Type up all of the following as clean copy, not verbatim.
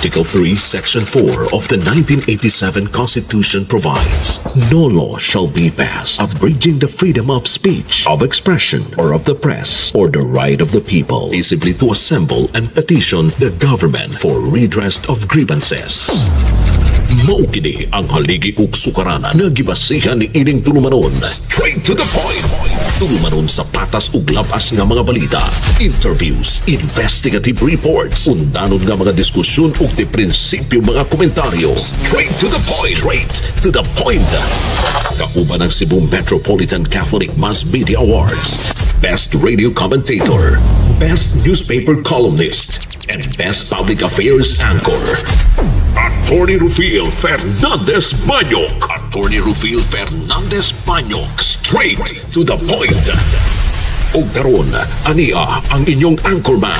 Article 3, Section 4 of the 1987 Constitution provides, "No law shall be passed abridging the freedom of speech, of expression, or of the press, or the right of the people peaceably to assemble and petition the government for redress of grievances." Mao kini ang haligi ug sukaranan nga gibasihan ni ining tulumanon. Straight to the point. Tulumanon sa patas ug labas nga mga balita, interviews, investigative reports, undanon nga mga diskusyon ug di prinsipyo mga komentaryo. Straight to the point. Straight to the point. Kauban ang Cebu Metropolitan Catholic Mass Media Awards, Best Radio Commentator, Best Newspaper Columnist, and Best Public Affairs Anchor. Attorney Rufil Fernandez Banyok. Attorney Rufil Fernandez Banyok. Straight to the point. Ug karon, ania ang inyong anchorman.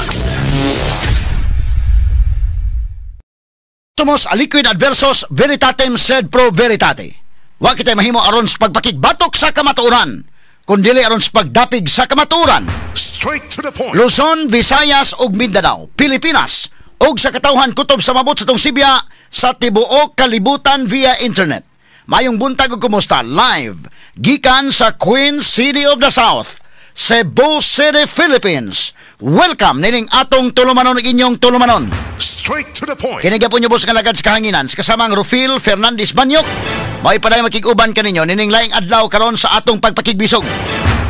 Somos aliquid adversos veritatem sed pro veritate. Wa kitay mahimo aron sa pagpakigbatok sa kamatuoran, kundili aron sa pagdapig sa kamatuoran. Straight to the point. Luzon, Visayas ug Mindanao, Pilipinas ug sa katawhan kutob sa mabot sa tong sibya sa tibuok kalibutan via internet. Mayong buntag ug kumusta live gikan sa Queen City of the South, Cebu City, Philippines. Welcome nining atong tulumanon ug inyong tulumanon. Straight to the point. Kini gyapon nyo boss nga lagad sa kahanginan sa kasamang Rufil Fernandez Banyok. Mao'y paday makig-uban kaninyo nining laing adlaw karon sa atong pagpakigbisog.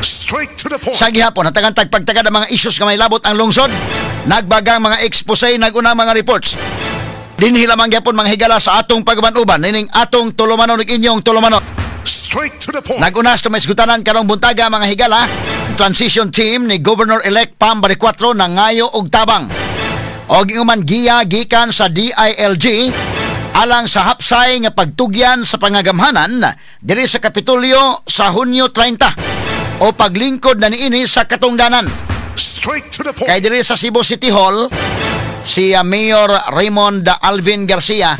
Straight to the point. Sa gihapon, hatagan tagpagtagad ang mga issues nga may labot ang lungsod, nagbagang mga expose, naguna mga reports. Dinhi lamang gyapon mga higala sa atong pagban-uban nining atong tulumanon ug inyong tulumanon. Straight to the point. Naguna sa tumaisgutanan karong buntaga mga higala, transition team ni Governor-elect Pam Baricuatro nangayo og tabang. Og inguman giya gikan sa DILG alang sa hapsay nga pagtugyan sa pangagamhanan diri sa Kapitolyo sa Hunyo 30 o paglingkod na niini sa katungdanan. Straight to the point. Kay diri sa Cebu City Hall, si Mayor Raymond Alvin Garcia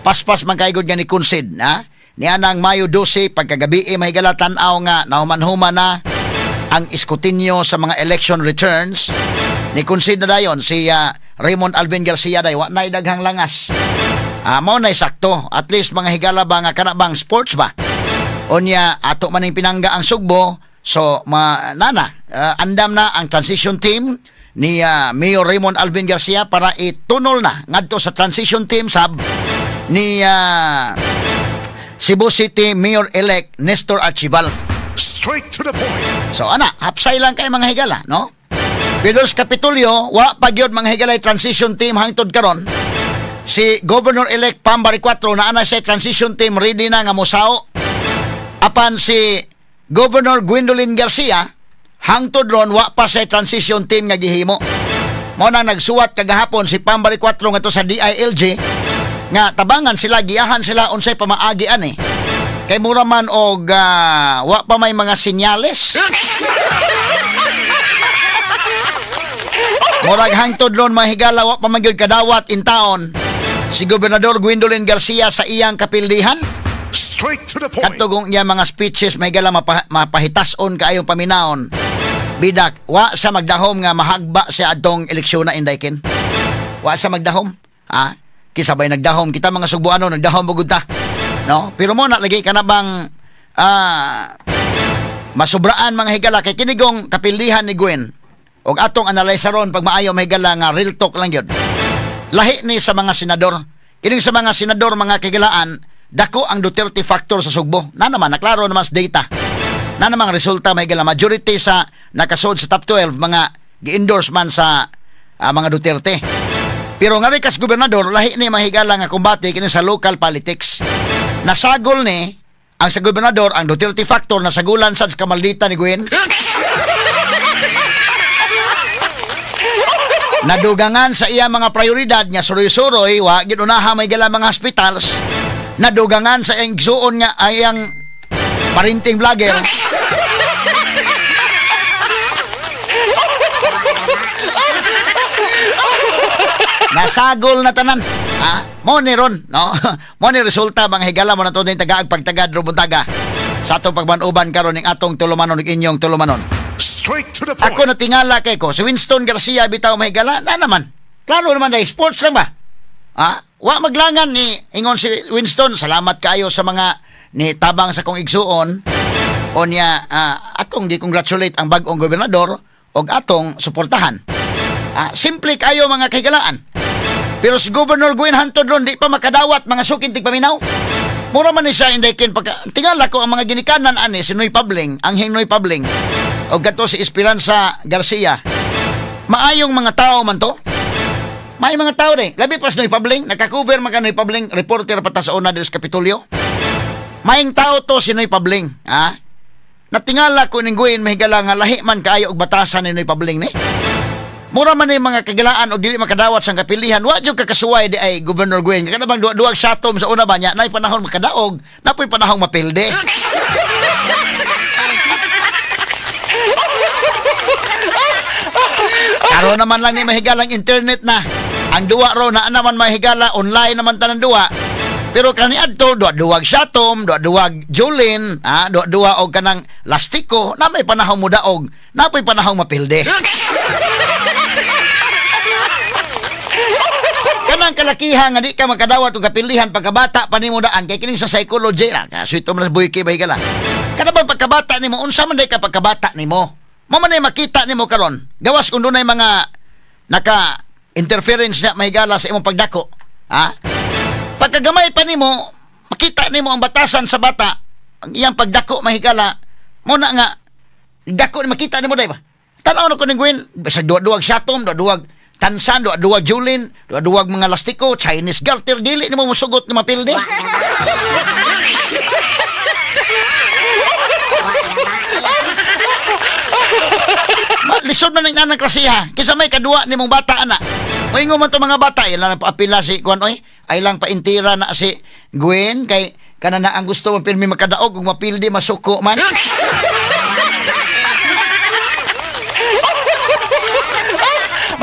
paspas man kaygod nga ni concede na niya nang Mayo 12 pagkagabi may tan-aw nga nahuman-human na ang iskutinyo sa mga election returns. Ni concede na dayon si Raymond Alvin Garcia day wa nay daghang langas. Mao nay sakto, at least mga higala ba nga kana bang sports ba? Unya ato man ning pinangga ang Sugbo, so ma, nana andam na ang transition team ni Mayor Raymond Alvin Garcia para itunol na ngadto sa transition team sab ni Cebu City Mayor-elect Nestor Archival. Straight to the point. So ana, hapsay lang kay mga higala, no? Pero sa Kapitolyo, wa pa gyud mga higala transition team hangtod karon. Si Governor-elect Pam Baricuatro na ana sa transition team ready na nga mosao. Apan si Governor Gwendolyn Garcia hangtod ron wa pa sa transition team nga gihimo. Mao nang nagsuwat kagahapon si Pam Baricuatro ngadto sa DILG nga tabangan sila, giyahan sila unsay pamaagi ani. Kay mura man og wa pa may mga senyales. Murag hangtod ron mga higala wa pa man gyud kadawat in taon si Gobernador Gwendolyn Garcia sa iyang kapildihan. Straight to the point. Katugong niya mga speeches may gala mapahitason kaayong paminaon. Bidak, wa sa magdahom nga mahagba sa adtong eleksyon na indaykin. Wa sa magdahom. Ha? Kisabay nagdahom kita mga Sugbuano, nagdahom bugod ta. No? Pero mo na lagi ka na bang masubraan mga higala kay kinigong kapildihan ni Gwen. Og atong analyze ron pag maayo mga higala nga real talk lang yun. Lahi ni sa mga senador. Kining sa mga senador mga kagilaan, dako ang Duterte factor sa Sugbo. Na naman, naklaro naman sa data. Na namang resulta may gala majority sa nakasod sa top 12 mga gi-endorse man sa mga Duterte. Pero nga rin kas gobernador, lahi ni mahigala nga kumbate kini sa local politics. Nasagol ni ang sa gobernador ang Duterte factor nasagulan sad sa kamaldita ni Gwen. Nadugangan sa iya mga prioridad nga suroy-suroy wa ginunaha may gala mga hospitals. Nadugangan sa iyang igsuon nga ayang parinting vlogger. Nasagol na tanan. Ha? Mo ni ron, no? Mo ni resulta mga higala mo na to din tagaag pagtagad rubuntaga. Sa atong pagbanuban karon ning atong tulumanon ug inyong tulumanon. Straight to the point. Ako natingala kay ko si Winston Garcia bitaw mahigala na naman. Klaro naman dahil sports lang ba? Ha? Wa maglangan ni ingon si Winston, salamat kaayo sa mga ni tabang sa kong igsuon. O niya atong gi-congratulate ang bag-ong gobernador og atong suportahan. Simple kayo mga kahigalaan. Pero si Governor Gwen hantod ron di pa makadawat mga sukin tigpaminaw. Mura man ni siya indaykin pagka tingala ko ang mga ginikanan ani si Noy Pabling, ang Noy Pabling og kadto si Esperanza Garcia. Maayong mga tao man to. May mga tao rin. Labi pas Noy Pabling, nakakover man ka Noy Pabling, reporter pa ta sa una diri sa Kapitolyo. Maayong tao to si Noy Pabling, ha? Natingala ko ning Gwen mahigala nga lahi man kaayo og batasan ni Noy Pabling ni. Mura man ni mga kagilaan og dili makadawat sang kapilihan, wa jud kakasuway di ay Governor Gwen. Kana bang duwa-duwag satom sa una ba niya, nay panahon makadaog, napoy panahon mapilde. Karon naman lang ni mahigalang internet na. Ang duwa ro na naman mahigala, online naman tanan duwa. Pero kaniadto duwa-duwag satom, duwa-duwag Julin, duwa-duwa og kanang lastiko, na may panahon mudaog, napoy panahon mapilde. Kanang kalakihan nga di ka makadawat og kapilihan pagkabata pa nimo daan kay kini sa psychology ra, sweet man buhi kay bahigala. Kana bang pagkabata nimo unsa man day ka pagkabata nimo? Mo man ay makita nimo karon. Gawas kung dunay mga naka interference na mahigala sa imong pagdako, ha? Pagkagamay pa nimo, makita nimo ang batasan sa bata, ang iyang pagdako mahigala, mo na nga dako ni makita nimo day ba? Tan-aw na ko ning Gwen, sa duwa-duwag satom, duwa-duwag tansan, duwa-duwag Julin, duwa-duwag mga lastiko, Chinese garter, dili nimo mosugot ni mapilde. Lisod man ang anang klasiha. Kisa may kaduwa ni mong bata ana. O ingon man to mga bata, ilang lang paapila si Kuan oy, ay lang paintira na si Gwen kay kana na ang gusto mo pirmi makadaog ug mapildi masuko man.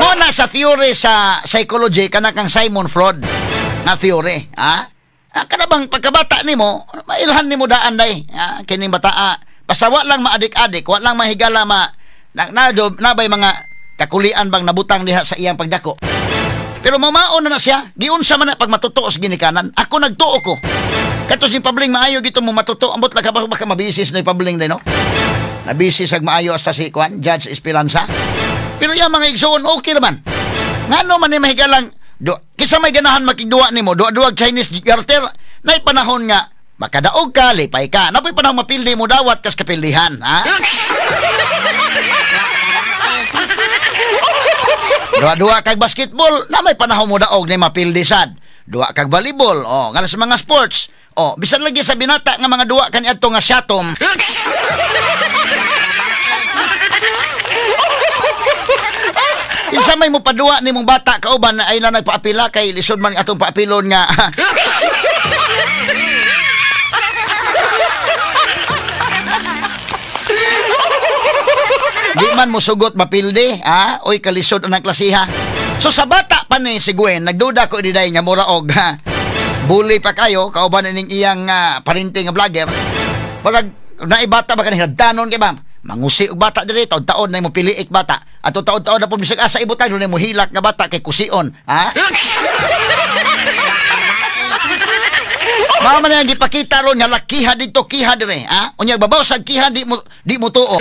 Mo na sa theory sa psychology kana kang Simon Freud nga theory, ha? Kana bang pagkabata nimo, mailhan nimo daan day, kining bataa. Basta wa lang maadik-adik, wa lang mahigala ma nabay mga kakulian bang nabutang diha sa iyang pagdako. Pero mamaon na na siya, giunsa man na pag matutuo sa ginikanan. Ako nagtuo ko. Kato si Pabling maayo gito mo matutuo. Ambot lang ka ba baka mabisis na Pabling din, no? Nabisis ag maayo hasta si Kuan, Judge Esperanza. Pero yung mga igsoon, okay naman. Ngano man ni mahigalang, kisa may ganahan makigduwa nimo, duwa-duwag Chinese garter, nay panahon nga, makadaog ka, lipay ka. Napoy panahon mapildi mo dawat kas kapildihan, ha? Duwa-duwa kag basketball, na may panahon mo daog ni mapildi sad. Duwa kag volleyball, oh, nga sa mga sports. Oh, bisan lagi sa binata nga mga duwa kaniadto nga shatom. Kinsa may mopaduwa nimong bata kauban ay lang nagpaapila kay lisod man atong paapilon nga. Di man mosugot mapildi, ha? Oy kalisod ang klasiha. So sa bata pa ni si Gwen, nagduda ko diday nga mura og ha. Bully pa kayo kauban ning iyang parinting nga vlogger. Murag naibata ba kanang hinagdanon kay ba? Mangusi og bata diri taon-taon na mo piliik bata. Ato taon-taon na po bisag asa ibutang dunay mo hilak nga bata kay kusion, ha? Mao man ang gipakita ron nga lakiha didto kiha dire, ha? Unya babaw sa kiha di mo tuo.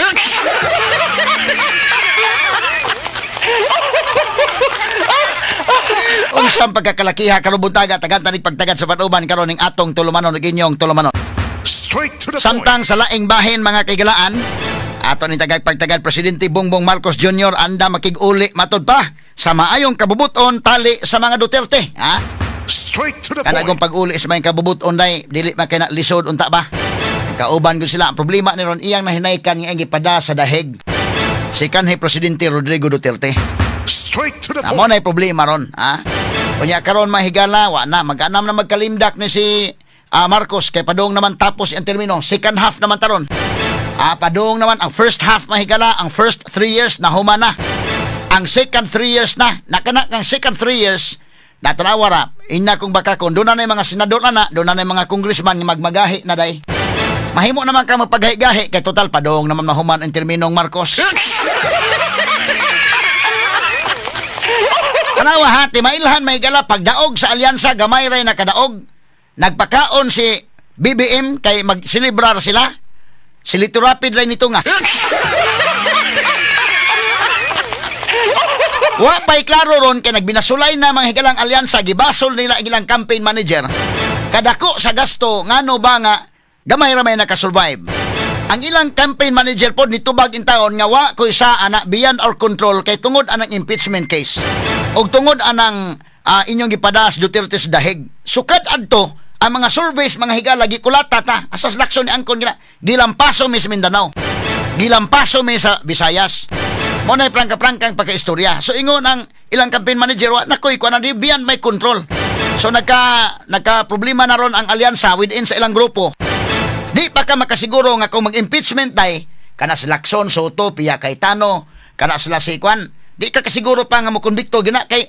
Unsang pagkakalakiha karon buntaga tagan tanig pagtagad sa patuban karon ning atong tulumanon ug inyong tulumanon. Straight to the Samtang point. Sa laing bahin mga kaigalaan, ato ni tagag pagtagad Presidente Bongbong Marcos Jr. anda makig-uli matod pa sa maayong kabubuton tali sa mga Duterte, ha? Straight to the Kanagong point. pag-uli sa mga kabubuton day dili man kay na lisod unta ba? Kauban ko sila ang problema ni ron iyang nahinaykan nga gipada sa dahig. Si kanhi Presidente Rodrigo Duterte. Straight to the Amo point. na problema ron, ha? Unya karon mahigala wa na mag-anam na magkalimdak ni si Marcos kay padung naman tapos ang termino, second half naman taron. Padung naman ang first half mahigala, ang first 3 years na human na. Ang second 3 years na, nakana kang second 3 years natanawa ra ina kung baka kung doon na yung mga senador na, doon na yung mga congressman nga magmagahi na day. Mahimo naman ka magpagahi-gahi kay total padung naman mahuman ang terminong Marcos. Tanawa ha, timailhan may gala pagdaog sa alyansa, gamay ray nakadaog. Nagpakaon si BBM kay magsilibrar sila. Si Lito Rapid ray nito nga. Wa pa'y klaro ron kay nagbinasulay na mga higalang alyansa, gibasol nila ang ilang campaign manager. Kadako sa gasto, ngano ba nga gamay ra may nakasurvive. Ang ilang campaign manager pod nitubag in taon nga wa koy sa ana beyond our control kay tungod anang impeachment case. Og tungod anang inyong gipadas Duterte sa dahig. Sukad adto ang mga surveys mga higala gikulata ta asas Lacson ni angkon gina gilampaso mi sa Mindanao. Gilampaso mi sa Visayas. Mo nay prangka-prangkang pagkaistorya. So ingon ang ilang campaign manager wa nakoy kuan na beyond my control. So nagka problema na ron ang alyansa within sa ilang grupo. Di pa ka makasiguro nga kung mag-impeachment day, kana si Lacson, Soto, Pia Cayetano, kana sila si Kwan, di ka kasiguro pa nga mokonbikto gina kay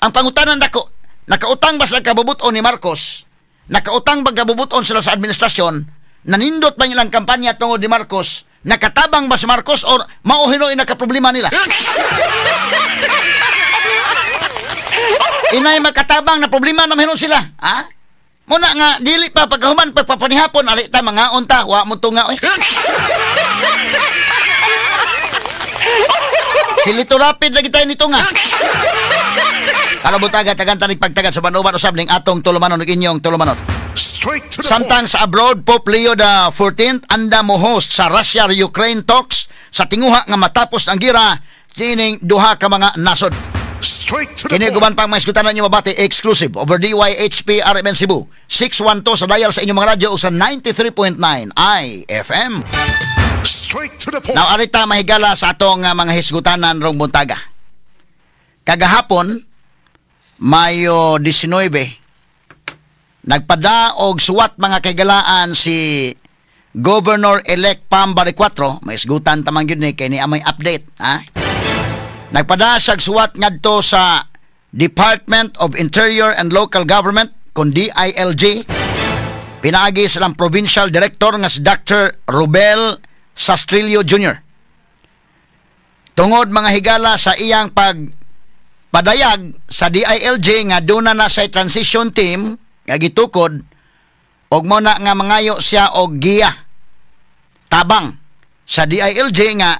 ang pangutanan dako, nakautang ba sila kabubuton ni Marcos? Nakautang ba kabubuton sila sa administrasyon? Nanindot ba ilang kampanya tungod ni Marcos? Nakatabang ba si Marcos or mao hinuoy nakaproblema nila? Inay makatabang na problema na hinuon sila, ha? Muna nga, dili pa pagkahuman, pagpapanihapon, ali ta, mga unta, wa mo tunga, oy. Si Lito Rapid lagi tayo nito nga. Kalabutaga, tagan tanig pagtagad sa banuban usab ning atong tulumanon ug inyong tulumanon. Straight to the Samtang point. Sa abroad, Pope Leo the 14th anda mo host sa Russia-Ukraine talks sa tinguha nga matapos ang gira kining duha ka mga nasod. Straight to the Kini point. guban pang mga iskutanan nyo mabati exclusive over DYHP RMN Cebu 612 sa dial sa inyong mga radyo o sa 93.9 IFM. Straight to the point. Now arita mahigala sa atong mga hisgutanan rong buntaga. Kagahapon, Mayo 19, nagpadaog suwat mga kaigalaan si Governor-elect Pam Baricuatro. May isgutan tamang yun ni kay ni amay update, ha? Nagpada siya suwat ngadto sa Department of Interior and Local Government kon DILG. Pinaagi silang Provincial Director nga si Dr. Rubel Sastrillo Jr. Tungod mga higala sa iyang pagpadayag sa DILG nga duna na sa transition team nga gitukod og mo na nga mangayo siya og giya tabang sa DILG nga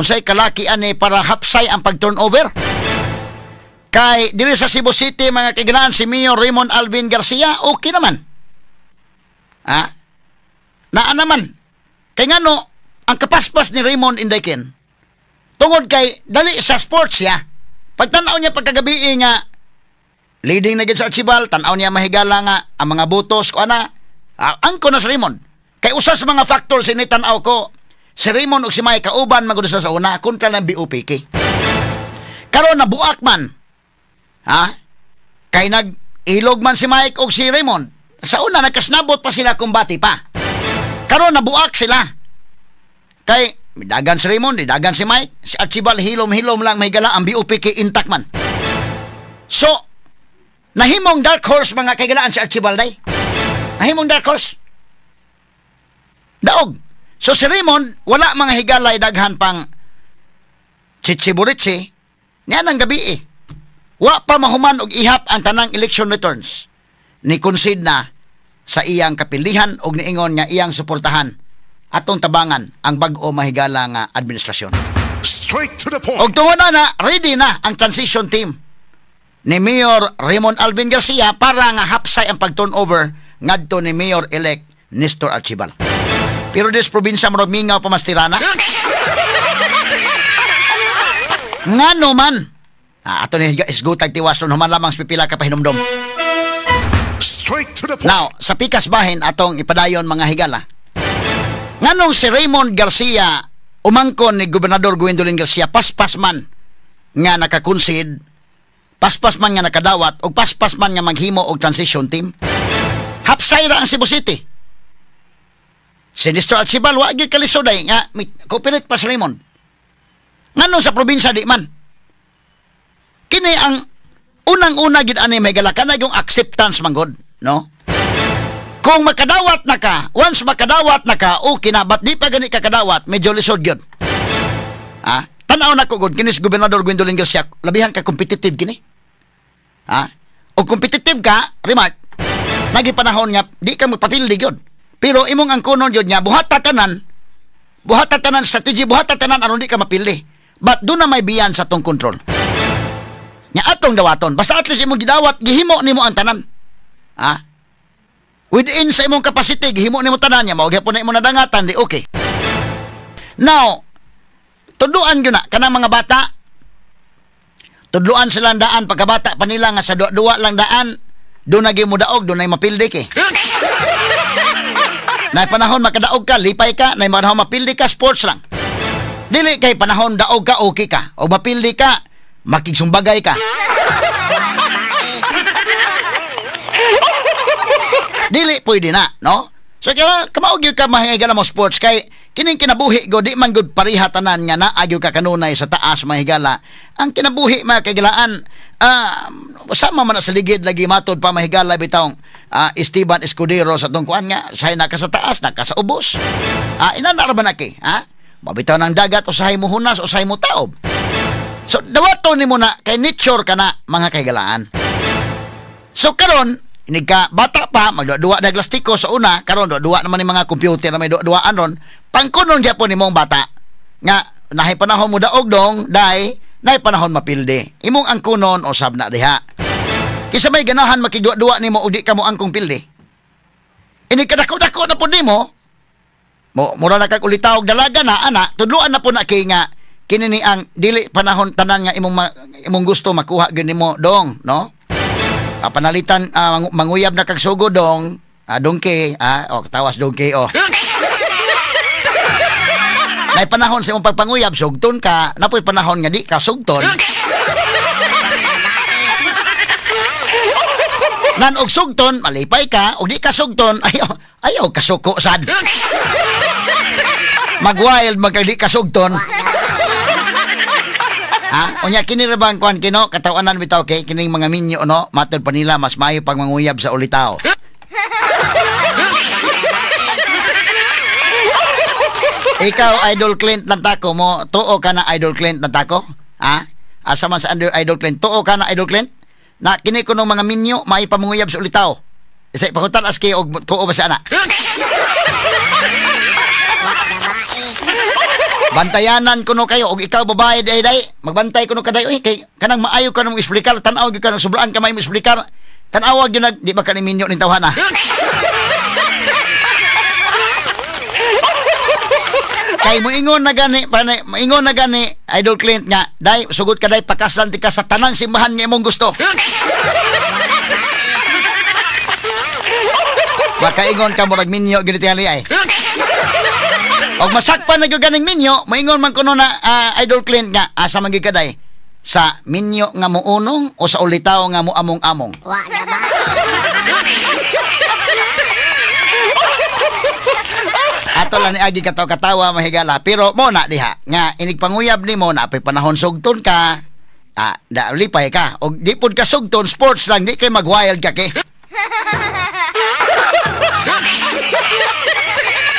unsay kalaki ani para hapsay ang pag-turnover. Kay diri sa Cebu City mga kaigalaan si Mayor Raymond Alvin Garcia okay naman. Ha? Naa naman. Kay ngano ang kapaspas ni Raymond Indaykin tungod kay dali sa sports siya. Pagtan-aw niya pagkagabi nga leading na gid sa Archibald, tan-aw niya mahigala nga ang mga botos ko ana. Angko na si Raymond. Kay usa sa mga factors ini tan-aw ko si Raymond ug si Mike kauban magud sa una kontra ng BOPK. Karon nabuak man. Ha? Kay nag-ilog man si Mike ug si Raymond. Sa una nagkasnabot pa sila kumbati pa. Karon nabuak sila. Kay midagan si Raymond, midagan si Mike, si Archibald hilom-hilom lang mahigala ang BOPK intact man. So, nahimong dark horse mga kaigalaan si Archibald day. Nahimong dark horse. Daog. So si Raymond, wala mga higalay daghan pang chichiburitsi, niya ng gabi eh. Wa pa mahuman og ihap ang tanang election returns. Ni concede na sa iyang kapilihan og niingon nga iyang suportahan atong tabangan ang bag-o mahigala nga administrasyon. Straight to the point. Og tungod na, ready na ang transition team ni Mayor Raymond Alvin Garcia para nga hapsay ang pag-turnover ngadto ni Mayor-elect Nestor Archibald. Pero des probinsya mo mingaw pa mas tirana. Ngano man. Ato ni isgutag tiwas ron human lamang sa pipila ka pahinumdom. Straight to the point. Now, sa pikas bahin atong ipadayon mga higala. Nganong si Raymond Garcia umangkon ni Gobernador Gwendolyn Garcia paspas man nga nakakonsid, paspas man nga nakadawat og paspas man nga maghimo og transition team. Hapsay ra ang Cebu City. Si Nestor Archibald wa gyud kalisod ay nga cooperate pa si Raymond. Ngano sa probinsya di man? Kini ang unang-una gid ani may gala kanay yung acceptance manggod, no? Kung makadawat na ka, once makadawat na ka, okay na, but di pa gani ka kadawat, medyo lisod gyud. Ha? Tan-aw na ko gud kini si Gobernador Gwendolyn Garcia, labihan ka competitive kini. Ha? O competitive ka, remark, nagi panahon nga di ka magpapildi gyud. Pero imong angkonon gyud nga buhat tanan strategy, buhat tanan aron di ka mapildi. But do na may biyan sa tong control. Nya atong dawaton, basta at least imong gidawat, gihimo nimo ang tanan. Ha? Within sa imong capacity, gihimo nimo tanan nya, mao gyapon na imong nadangatan, di okay. Now, tuduan gyud na kanang mga bata. Tudluan silang daan pagkabata pa nila nga sa duwa lang daan, doon na mo daog, doon na mapildi ke. Nay panahon makadaog ka, lipay ka, nay panahon mapildi ka, sports lang. Dili kay panahon daog ka, okay ka. O mapildi ka, makigsumbagay ka. Dili pwede na, no? So kaya kamaog gyud ka mahigala mo sports kay kining kinabuhi go di man gud pareha tanan nga naa gyud ka kanunay sa taas mahigala. Ang kinabuhi mga kagilaan, sama man na sa ligid lagi matod pa mahigala bitawng Esteban Escudero sa tong kuan nga say naka sa taas naka sa ubos. Inana ra ba na kay, ha? Mabitaw ng dagat usahay mo hunas usahay mo taob. So dawaton nimo na kay nature ka na mga kahigalaan. So karon inig ka bata pa magduwa dag lastiko sa una, karon duwa naman ni mga computer na may duwa-duwaan ron. Pangkunon gyapon nimong bata nga nahay panahon mo daog dong dai nahay panahon mapildi. Imong angkunon usab na diha. Kisa may ganahan makigduwa-duwa nimo og di ka mo angkong pildi. Inig kadako-dako na pud nimo, mo mura na kag ulitaw og dalaga na ana, tudluan na pud na kay nga kini ni ang dili panahon tanan nga imong imong gusto makuha gyud nimo dong, no? Panalitan manguyab na kag sugo dong, dongke, oh tawas dongke oh. Nay panahon sa imong pagpanguyab sugton ka, napoy panahon nga di ka sugton. Nan og sugton malipay ka, og di ka sugton ayaw ayaw kasuko sad. Mag-wild magka di ka sugton. Ha? Unya kini ra bang kuan kino katawanan bitaw kay kining mga minyo no, matod pa nila mas maayo pag manguyab sa ulitaw. Ikaw Idol Clint ng tako mo, tuo ka na Idol Clint ng tako? Ha? Asa man sa Idol Clint? Tuo ka na Idol Clint? Na kini kuno mga minyo maayo pa manguyab sa ulitaw. Isa pakutan aski og tuo ba sa ana? Bantayanan kuno kayo og ikaw babae day day magbantay kuno kaday oy kay kanang maayo ka nang explicar tan-aw gyud ka nang sublaan ka may mo explicar tan-awa gyud di ba kani minyo ning tawhana. Kay moingon na gani panay moingon na gani Idol Clint nga day sugot ka day pakaslan ti ka sa tanang simbahan nga imong gusto. Makaingon ka murag minyo gyud tingali ay. Og masakpan na gyud ganing minyo, moingon man kuno na Idol Clint nga asa man gyud kaday sa minyo nga muunong o sa ulitaw nga muamong-among. Wa na ba? Ato lang ni agi kataw-katawa mahigala, pero mo na diha nga inig panguyab nimo na pay panahon sugton ka, da lipay ka og di pud ka sugton sports lang di kay mag-wild ka ke.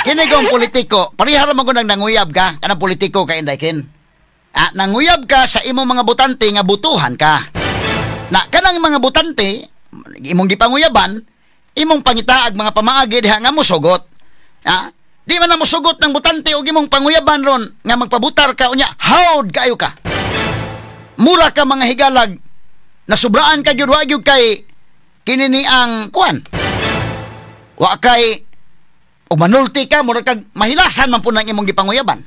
Kini kong politiko, pareha ra man ko nang nanguyab ka, kanang politiko ka inday kin. Nanguyab ka sa imong mga botante nga butuhan ka. Na kanang mga botante imong gipanguyaban, imong pangitaag mga pamaagi diha nga mosugot. Di man na mosugot ng botante og imong panguyaban ron nga magpabutar ka unya, hawd kaayo ka. Mura ka mga higalag nasubraan ka gyud wa gyud kay kini ni ang kuan. Wa kay o manulti ka, murag kag mahilasan man po ng imong gipanguyaban.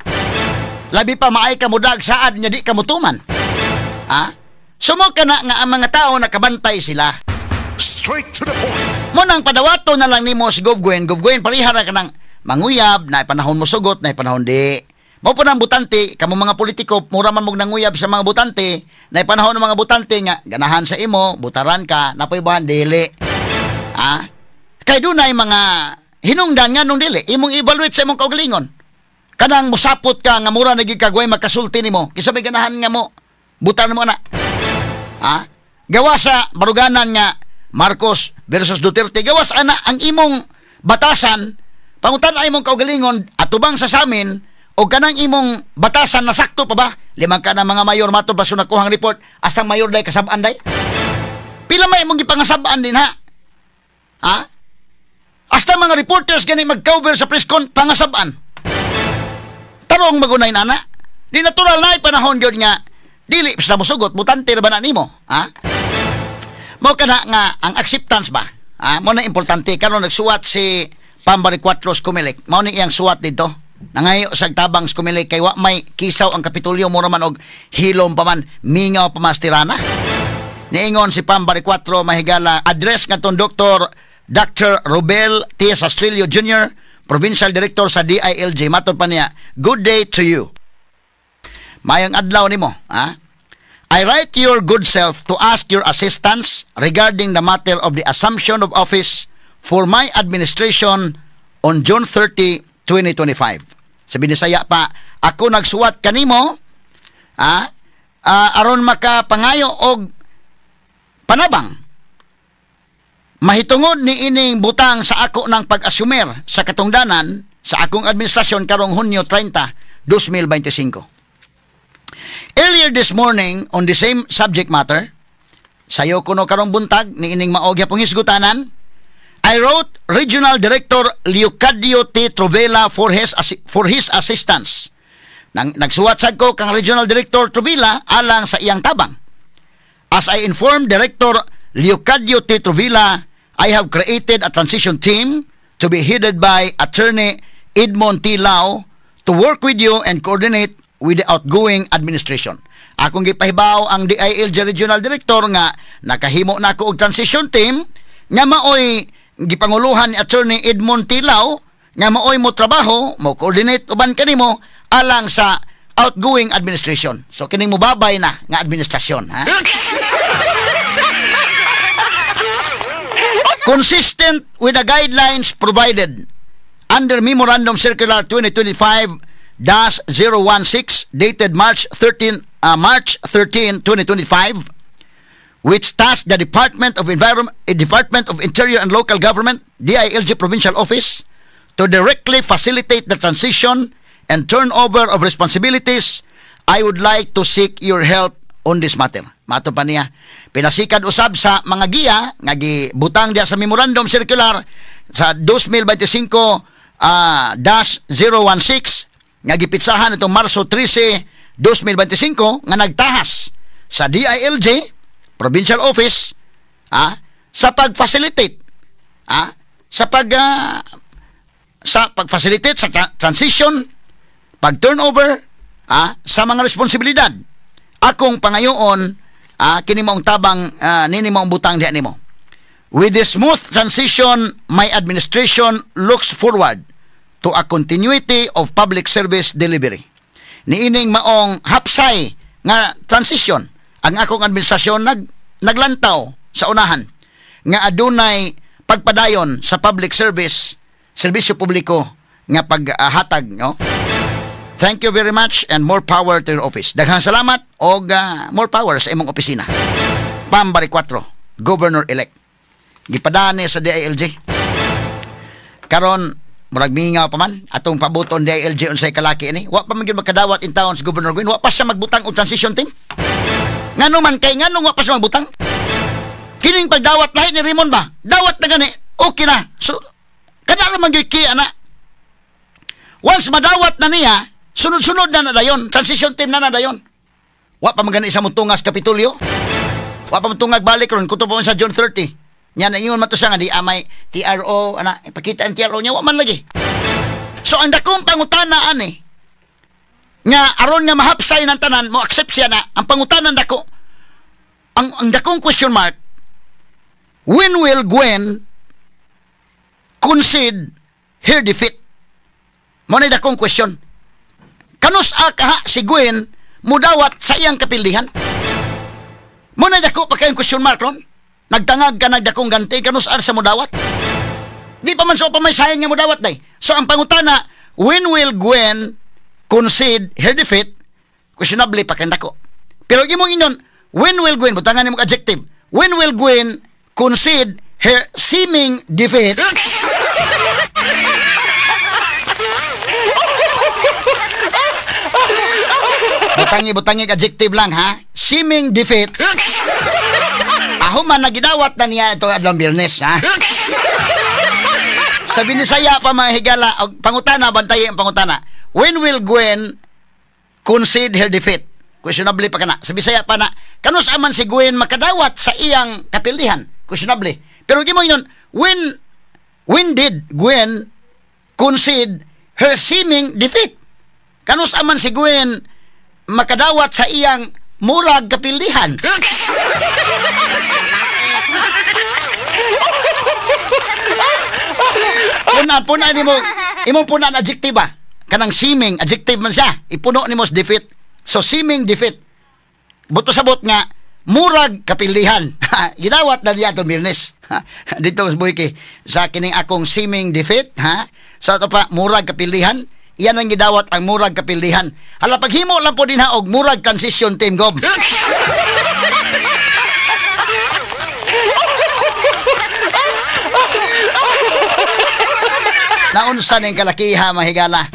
Labi pa maay ka mudag saad nga di ka mutuman. Ha? Sumo ka na nga ang mga tao nakabantay sila. Straight to the point. Mo nang padawato na lang nimo si Gobgwen, Gobgwen parihara ka ng manguyab, na panahon mo sugot, na panahon di. Mao po nang butante, kamo mga politiko, mura man mong nanguyab sa mga butante, na panahon ng mga butante nga ganahan sa imo, butaran ka, napoy buhan dili. Ha? Kay dunay mga hinungdan nga nung dili, imong evaluate sa imong kaugalingon. Kanang musapot ka nga mura na gyud kagway makasulti nimo, kisa may ganahan nga mo, butan mo na. Ha? Gawa sa baruganan nga Marcos versus Duterte, gawas ana ang imong batasan, pangutan ay imong kaugalingon atubang sa samin o kanang imong batasan nasakto pa ba? Limang ka na mga mayor matod pa sa nakuhang report, astang mayor day kasab-an day. Pila may imong gipangasab-an din ha? Ha? Hasta mga reporters gani mag-cover sa press con pangasab-an. Tarong magunay nana. Di natural na panahon gyud nga dili basta mosugot, butante ra ba na nimo, ha? Mao kana nga ang acceptance ba? Ha? Mao na importante karon nagsuwat si Pam Baricuatro sa Comelec. Mao ni iyang suwat dito. Nangayo sa tabang sa Comelec kay wa may kisaw ang Kapitolyo, mura man og hilom pa man, mingaw pa man tirana. Niingon si Pam Baricuatro mahigala address ngadtong Dr. Robel T. Sastrillo Jr., Provincial Director sa DILG. Matod pa niya, "Good day to you." Mayong adlaw nimo, ha? "I write your good self to ask your assistance regarding the matter of the assumption of office for my administration on June 30, 2025." Sa Binisaya pa, ako nagsuwat kanimo, ha, aron makapangayo og panabang mahitungod ni ining butang sa ako ng pag-asumer sa katungdanan sa akong administrasyon karong Hunyo 30, 2025. "Earlier this morning, on the same subject matter," sayo kuno karong buntag ni ining maog pong hisgutanan, "I wrote Regional Director Leocadio T. Trovela for his assistance." Nagsuwat sad ko kang Regional Director Trovela alang sa iyang tabang. "As I informed Director Leocadio T. Trovela, I have created a transition team to be headed by Attorney Edmond T. Lau to work with you and coordinate with the outgoing administration." Akong gipahibaw ang DILG Regional Director nga nakahimo na ako og transition team nga maoy gipanguluhan ni Attorney Edmond T. Lau nga maoy mo trabaho, mo coordinate uban kanimo alang sa outgoing administration. So kining mobabay na nga administrasyon, ha? "Consistent with the guidelines provided under Memorandum Circular 2025-016 dated March 13, 2025, which tasked the Department of Environment, Department of Interior and Local Government, DILG Provincial Office, to directly facilitate the transition and turnover of responsibilities, I would like to seek your help on this matter." Mato pa niya, pinasikad usab sa mga giya nga gibutang diya sa Memorandum Circular sa 2025 dash 016 nga gipitsahan itong Marso 13, 2025 nga nagtahas sa DILG Provincial Office sa pag-facilitate sa pag-facilitate sa transition, pag turnover sa mga responsibilidad. Akong pangayoon kini maong tabang nini maong butang diha nimo. "With the smooth transition, my administration looks forward to a continuity of public service delivery." Niining maong hapsay nga transition, ang akong administrasyon naglantaw sa unahan nga adunay pagpadayon sa public service, serbisyo publiko nga paghatag, no? "Thank you very much and more power to your office." Daghang salamat og more power sa imong opisina. Pam Baricuatro, Governor-elect. Gipadani sa DILG. Karon murag mingaw pa man atong pabuton DILG unsay kalaki ini. Wa pa man gyud makadawat in town si Governor Gwen. Wa pa siya magbutang og transition team. Ngano man kay ngano wa pa siya magbutang? Kining pagdawat lahi ni Raymond ba? Dawat na gani. Okay na. So kada ra man gyud ki ana. Once madawat na niya, sunod-sunod na nadayon, transition team na nadayon. Wa pa man gani sa mutungas Kapitolyo. Wa pa man tungag balik ron kutob pa man sa June 30. Nya na ingon man to siya nga di amay TRO ana ipakita ang TRO niya, wa man lagi. So ang dakong pangutana ani nga aron nga mahapsay ng tanan mo accept siya na ang pangutana dako ang dakong question mark, when will Gwen concede her defeat? Mo na dakong question. Kanus a kaha si Gwen mudawat sa iyang kapildihan? Mo na dako pa kayong question mark ron. Nagtangag ka nagdakong ganti, kanus a sa mudawat? Di pa man so pa may sahin nga mudawat day. So ang pangutana, when will Gwen concede her defeat? Questionable pa kay dako. Pero imong inon, when will Gwen, butangan nimo adjective, when will Gwen concede her seeming defeat? Butangi-butangi adjective lang ha. Seeming defeat. Nahuman na gidawat na niya ito adlong Biyernes, ha? Sa Binisaya pa mga higala, pangutana, bantayi ang pangutana. When will Gwen concede her defeat? Questionable pa kana. Sa Bisaya pa na, kanus aman si Gwen makadawat sa iyang kapildihan? Questionable. Pero di mo yun, when did Gwen concede her seeming defeat? Kanus aman si Gwen makadawat sa iyang murag kapildihan? Puna nimo, imong puna ang adjective ba? Kanang seeming, adjective man siya. Ipuno nimo sa defeat. So seeming defeat. Buto sabot nga murag kapildihan. Ginawat na niya itong Biyernes. Dito mas buiki sa kining akong seeming defeat, ha? So ito pa, murag kapildihan. Iyan ang gidawat ang murag kapildihan. Hala, paghimo lang po din ha og murag transition team, Gob. Naunsa ning kalakiha mahigala.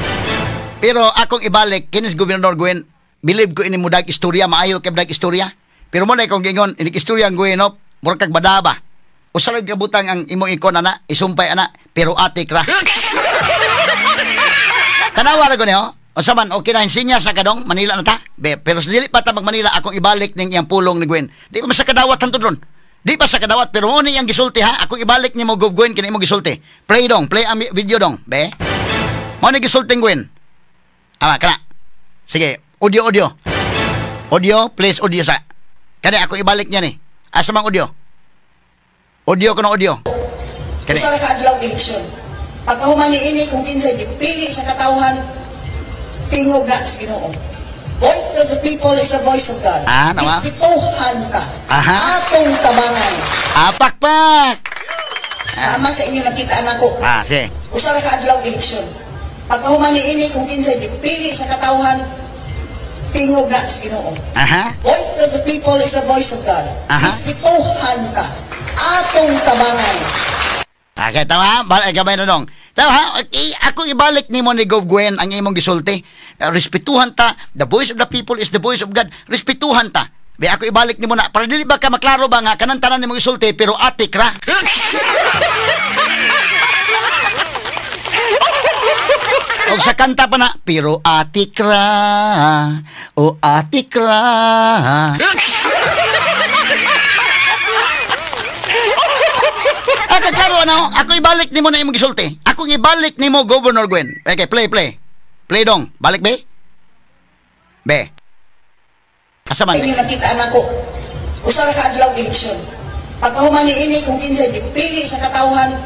Pero akong ibalik kinis Gobernador Gwen, believe ko ini mudag istorya, maayo kay mudag istorya. Pero mo na ikong gingon, ini istorya ang Gwen, no, murag kag badaba. Usa lang kabutang ang imong ikon ana, isumpay ana, pero atik ra. Tanawa ra ko niyo. Unsa man, okay na insinya sa kadong Manila na ta. Be, pero dili pa ta mag Manila akong ibalik ning iyang pulong ni Gwen. Di pa sa kadawat tanto dron. Di pa sa kadawat pero mo ni iyang gisulti ha. Akong ibalik nimo Gov Gwen kini imong gisulti. Play dong, play ang video dong, be. Mo ni gisulti Gwen. Ama kana. Sige, audio audio. Audio, please audio sa. Kani ako ibalik niya ni. Asa mang audio? Audio kuno audio. Kani. Usa ka adlaw eleksyon. Pagkahuman niini kung kinsay gipili sa katawhan, tingog na sa Ginoo. Voice of the people is the voice of God. Ah, tama. Respetuhan ta. Aha. Atong tabangan. Apakpak. Sama sa inyo nakita nako. Ah, sige. Usa ra ka adlaw eleksyon. Pagkahuman niini kung kinsay gipili sa katawhan, tingog na sa Ginoo. Aha. Voice of the people is the voice of God. Aha. Respetuhan ta. Atong tabangan. Okay, tama. Balik kamay na dong. Tama ha? Okay, ako ibalik nimo ni Gov Gwen ang imong gisulti. Respetuhan ta. The voice of the people is the voice of God. Respetuhan ta. Be, ako ibalik nimo na. Para dili ba ka maklaro ba nga kanang tanan nimong gisulti pero atik ra. Og sa kanta pa na, pero atik ra, o atik ra. Ako klaro na, ako ibalik nimo na imong gisulti. Ako ibalik nimo Governor Gwen. Okay, play play. Play dong. Balik be. Be. Asa man? Inyo nakita nako. Usa ra ka adlaw eleksyon. Pagkahuman niini kung kinsay gipili sa katawhan,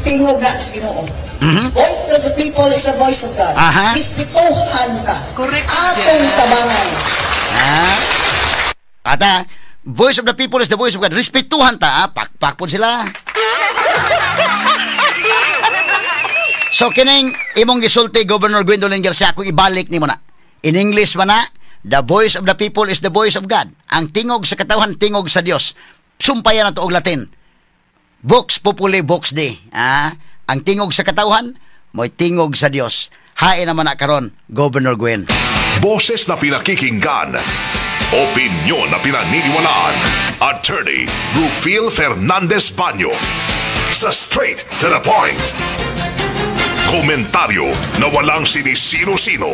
tingog na sa Ginoo. Mm-hmm. Voice of the people is the voice of God. Aha. Respetuhan ta. Correct. Atong tabangan. Ah. Ata, voice of the people is the voice of God. Respetuhan ta, ah. Pakpak po sila. So kining imong gisulti Governor Gwendolyn Garcia, ako ibalik nimo na. In English man na, the voice of the people is the voice of God. Ang tingog sa katawhan, tingog sa Dios. Sumpayan na to og Latin. Vox populi vox Dei. Ah, ang tingog sa katawhan, mo'y tingog sa Dios. Hain naman na karon, Governor Gwen. Boses na pinakikinggan, opinyon na pinaniniwalaan. Attorney Rufil Fernandez Banyo sa Straight to the Point. Komentaryo na walang sinisino-sino.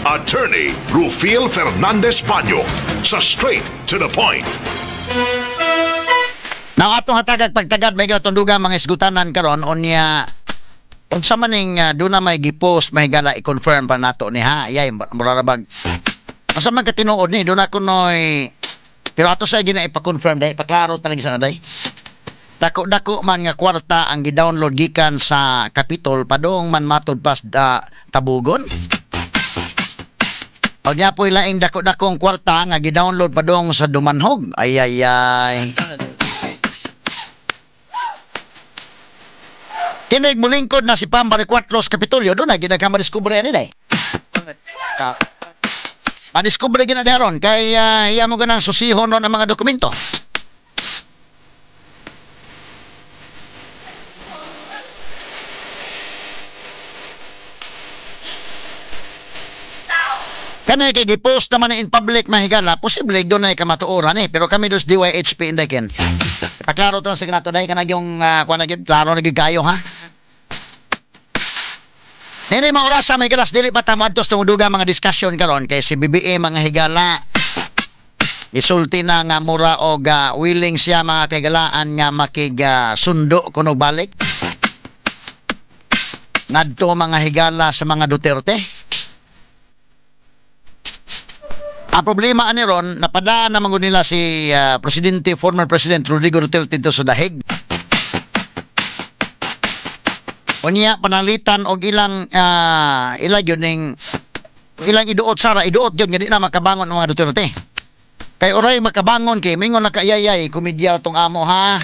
Attorney Rufil Fernandez Banyo sa Straight to the Point. Now atong hatagag pagtagad may gatunduga mga isgutanan karon unya unsa man ning duna may gipost may gala i-confirm pa nato ni ha. Yay murarabag. Asa man katinuod ni duna kunoy pero ato sa gina ipa-confirm dai ipaklaro talaga sa day. Dako-dako man nga kwarta ang gi-download gikan sa Capitol padung man matud pas Tabugon. O niya po'y laing dako-dakong kwarta nga gi-download padung sa Dumanhog. Ay ay ay. Kinig mulingkod na si Pam Baricuatro sa Kapitolyo, doon na ginagamadiskubre ani day. Madiskubre gina daron kay iya mo ganang susihon ron ang mga dokumento. Kanay kay gipost naman in public, mahigala, posible doon ay kamatuoran eh. Pero kami dos DYHP, Inday Ken. Paklaro to sa nato dahil kanag yung kuan na gyud, klaro na gyud kayo ha. Nini mga orasa, may galas, dili pa ta moadto sa tungduga mga discussion karon kay si BBM, mga higala, isulti na nga mura og willing siya, mga kahigalaan, nga makig sundo kuno balik ngadto, mga higala, sa mga Duterte. Ang problema ani ron, napadaan naman gud nila si presidente, former President Rodrigo Duterte dito sa dahig. Unya panalitan og ilang ila gyud ning ilang iduot sara iduot gyud nga di na makabangon ang mga Duterte. Kay oray makabangon kay mingon na kaayay komedya tong amo ha.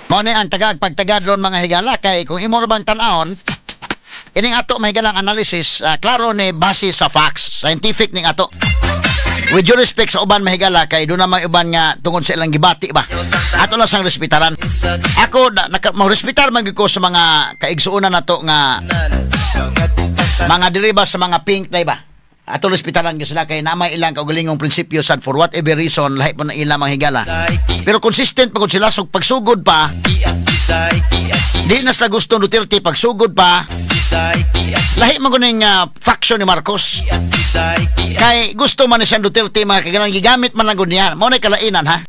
Mao ni ang tagag pagtagad ron, mga higala, kay kung imo ra bang tan-awon ining ato mahigalang analysis, klaro ni base sa facts, scientific ning ato. With due respect sa uban, mahigala, kay doon na may uban nga tungod sa ilang gibati ba. Ato lang sang respetaran. Ako na, naka, respetar man ko sa mga kaigsuonan nato nga mga diriba sa mga pink na iba. Ato respetaran gyud sila kay namay ilang kaugalingong prinsipyo sad for whatever reason lahi po na ilang mga higala. Pero consistent pa gud sila, so pagsugod pa di na sila gusto Duterte pagsugod pa. Lahi man gud ning faction ni Marcos. Kay gusto man ni siyang Duterte, mga kagalang, gigamit man lang gud niya. Mao na kalainan ha.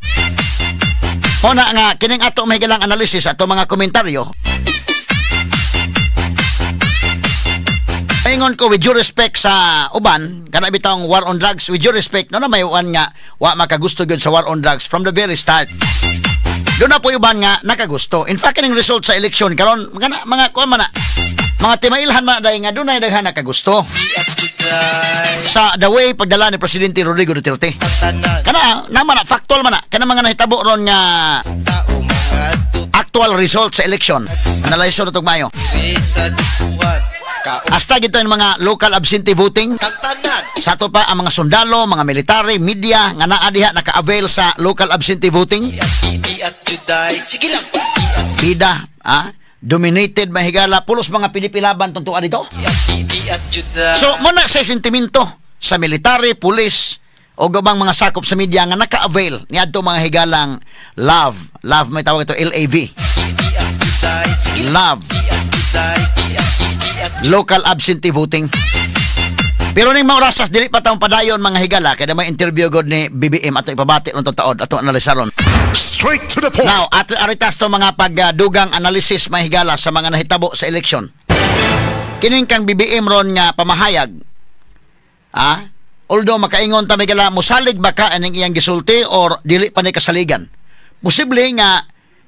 Mao na nga kining ato mahigalang analysis, ato mga komentaryo. Ingon ko with due respect sa uban, kana bitawng war on drugs, with due respect, no na may uan nga wa makagusto gyud sa war on drugs from the very start. Doon na po uban nga nakagusto. In fact, kining result sa election karon mga mga kuan man na, mga timailhan man dahil nga dunay daghan nakagusto sa the way pagdala ni Presidente Rodrigo Duterte. Kana naman na factual man na kana mga nahitabo ron nga actual result sa election. Analyze na mayo. Hasta gito yung mga local absentee voting. Sa ato pa ang mga sundalo, mga military, media nga naa diha naka-avail sa local absentee voting. Bida, ah, dominated, mahigala, pulos mga pinipilaban tuntua dito. So muna sa sentimento sa military, police o gabang mga sakop sa media nga naka-avail niadto, mga higalang, love, love may tawag ito LAV. Love. Local absentee voting. Pero ning mga orasas dili pa taong padayon, mga higala, kay may interview god ni BBM ato ipabati ron taod ato analisaron. Straight to the point. Now, ato aritas to mga pagdugang analysis, mga higala, sa mga nahitabo sa election. Kining kang BBM ron nga pamahayag. Ah, although makaingon ta, migala, mosalig ba ka aning iyang gisulti or dili pa ni kasaligan? Posible nga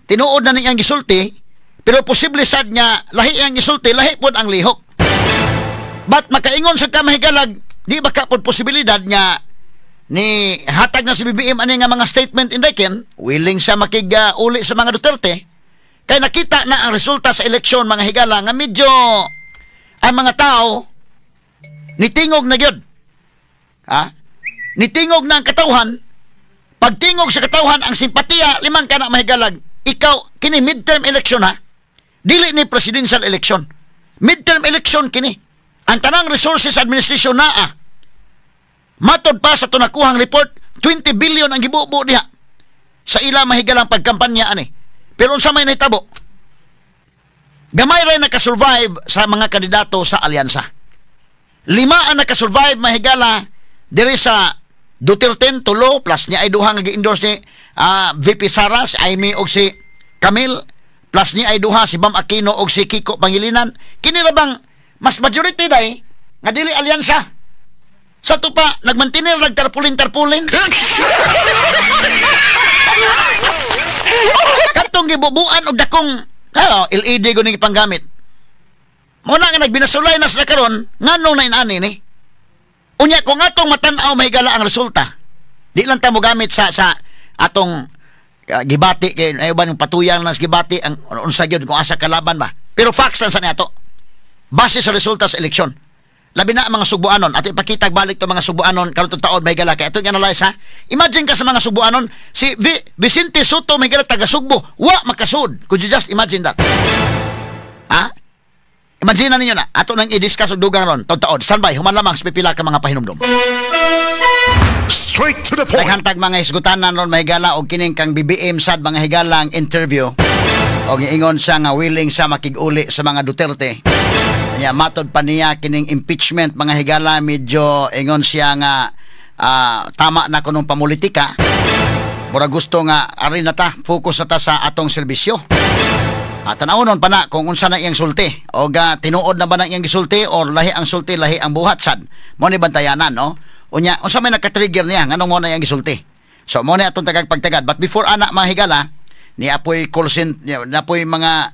tinuod na niyang gisulti, pero posible sad nga lahi iyang gisulti, lahi pod ang lihok. But makaingon sa ka, mahigalag, di ba ka pod posibilidad nga ni hatag na si BBM ani nga mga statement, Inday Ken, willing siya makig uli sa mga Duterte kay nakita na ang resulta sa eleksyon, mga higala, nga medyo ang mga tao nitingog na gyud. Ha? Nitingog na ang katawhan. Pagtingog sa katawhan ang simpatiya liman kana, mahigalag. Ikaw kini midterm election ha. Dili ni presidential election. Midterm election kini. Ang tanang resources administration naa. Matod pa sa tunakuhang report, 20 billion ang gibubo diha sa ila mahigalang pagkampanya ani. Pero unsa may nahitabo? Gamay ray nakasurvive sa mga kandidato sa alyansa. Lima ang nakasurvive, mahigala, diri sa Duterte, tulo plus niya ay duha nga gi-endorse ni VP Sara, si Amy og si Camille, plus niya ay duha si Bam Aquino og si Kiko Pangilinan. Kini ra bang mas majority day nga dili alyansa. Sa to pa nagmantinir nagtarpulin-tarpulin. Katong gibubuan og dakong LED ko ning ipanggamit. Mo na nga nagbinasulay na sila karon nganong na inani ni. Unya kung atong matan-aw, mahigala, ang resulta, di lang ta mo gamit sa atong gibati kay ay uban patuyang lang sa gibati ang unsa gyud kung asa kalaban ba. Pero facts lang sa niato. Base sa resulta sa eleksyon. Labi na ang mga Sugbuanon. Ato ipakita balik to mga Sugbuanon karon taon, may gala kay atong analyze ha. Imagine ka sa mga Sugbuanon, si Vicente Sotto, may gala, taga Sugbo, wa makasud. Could you just imagine that? Ha? Imagine na ninyo na. Ato nang i-discuss og dugang ron taon. Standby, human lamang sa pipila ka mga pahinumdom. Straight to the point. Daghan tag mga hisgutanan ron, mahigala, og kining kang BBM sad, mga higalang interview. Og ingon siya nga willing siya makig-uli sa mga Duterte. Nya matod pa niya kining impeachment, mga higala, medyo ingon siya nga tama na kunong pamulitika. Mura gusto nga ari na ta, focus na ta sa atong serbisyo. At tanawon pa na kung unsa na iyang sulti o ga tinuod na ba na iyang gisulti or lahi ang sulti, lahi ang buhat sad. Mo ni bantayanan, no? Unya unsa may naka-trigger niya nganong mo na iyang gisulti. So mo ni atong tagag pagtagad. But before ana, mga higala, ni apoy call center, ni apoy mga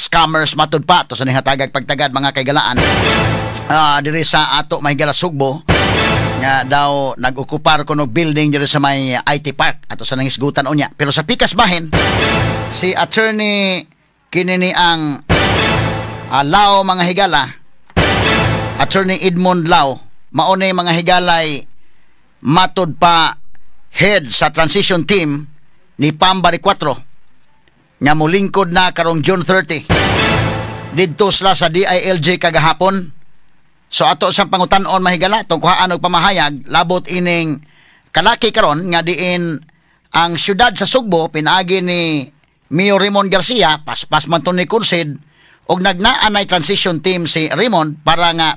scammers matud pa to sa nihatagag pagtagad, mga kaigalaan, diri sa ato, mahigala, Sugbo, nga daw nag-okupar kuno building diri sa may IT Park, ato sa nangisgutan unya. Pero sa pikas bahin, si Attorney kinini ang Lao, mga higala, Attorney Edmond Lao, maunay, mga higalay, matod pa head sa transition team ni Pam Baricuatro nga molingkod na karong June 30. Didto sila sa DILG kagahapon. So ato sa pangutan-on, mahigala, tong kuhaan og pamahayag labot ining kalaki karon nga diin ang syudad sa Sugbo pinaagi ni Mayor Raymond Garcia, paspas man to ni concede og nagnaan ay transition team si Raymond para nga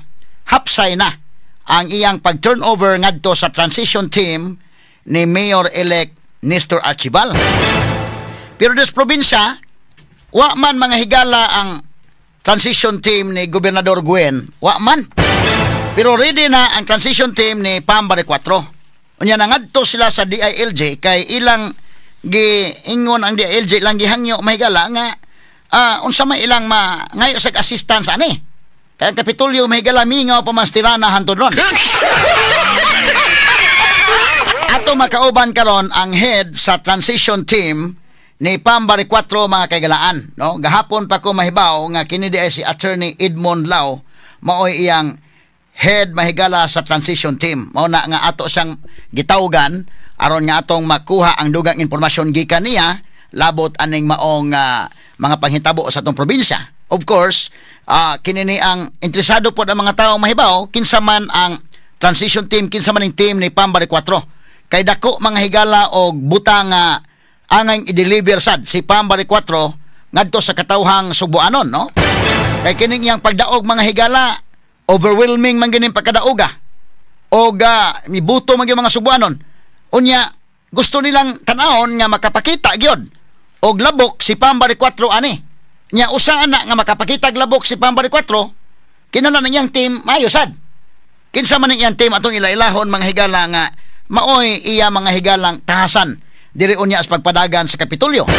hapsay na ang iyang pag-turnover ngadto sa transition team ni Mayor-elect Nestor Archival. Pero des probinsya, wa man, mga higala, ang transition team ni Gobernador Gwen, wa man. Pero ready na ang transition team ni Pam Baricuatro. Unya nangadto sila sa DILG kay ilang giingon ang DILG lang gihangyo, mahigala, nga unsa may ilang ma ngayo sa assistance ani. Kaya ang Kapitolyo, mahigala, mingaw pa man tirana hantod ron. Ato makauban karon ang head sa transition team ni Pam Baricuatro, mga kaigalaan, no? Gahapon pa ko mahibaw nga kini di ay si Attorney Edmond Lau, maoy iyang head, mahigala, sa transition team. Mao na nga ato siyang gitawgan aron nga atong makuha ang dugang impormasyon gikan niya labot aning maong mga panghitabo sa atong probinsya. Of course, kini ni ang interesado pod ang mga tao mahibaw kinsa man ang transition team, kinsa man ang team ni Pam Baricuatro. Kay dako, mga higala, og butang nga angay i-deliver sad si Pam Baricuatro ngadto sa katawhang Sugbuanon, no? Kay kining iyang pagdaog, mga higala, overwhelming man gining pagkadaoga. Og mibuto man gyud mga Sugbuanon. Unya gusto nilang tan-awon nga makapakita gyud og labok si Pam Baricuatro ani. Nya usa ana nga makapakita og labok si Pam Baricuatro, kinahanglan ang iyang team maayo sad. Kinsa man ang iyang team, atong ilailahon, mga higala, nga maoy iya, mga higalang, tahasan diri unya sa pagpadagan sa Kapitolyo.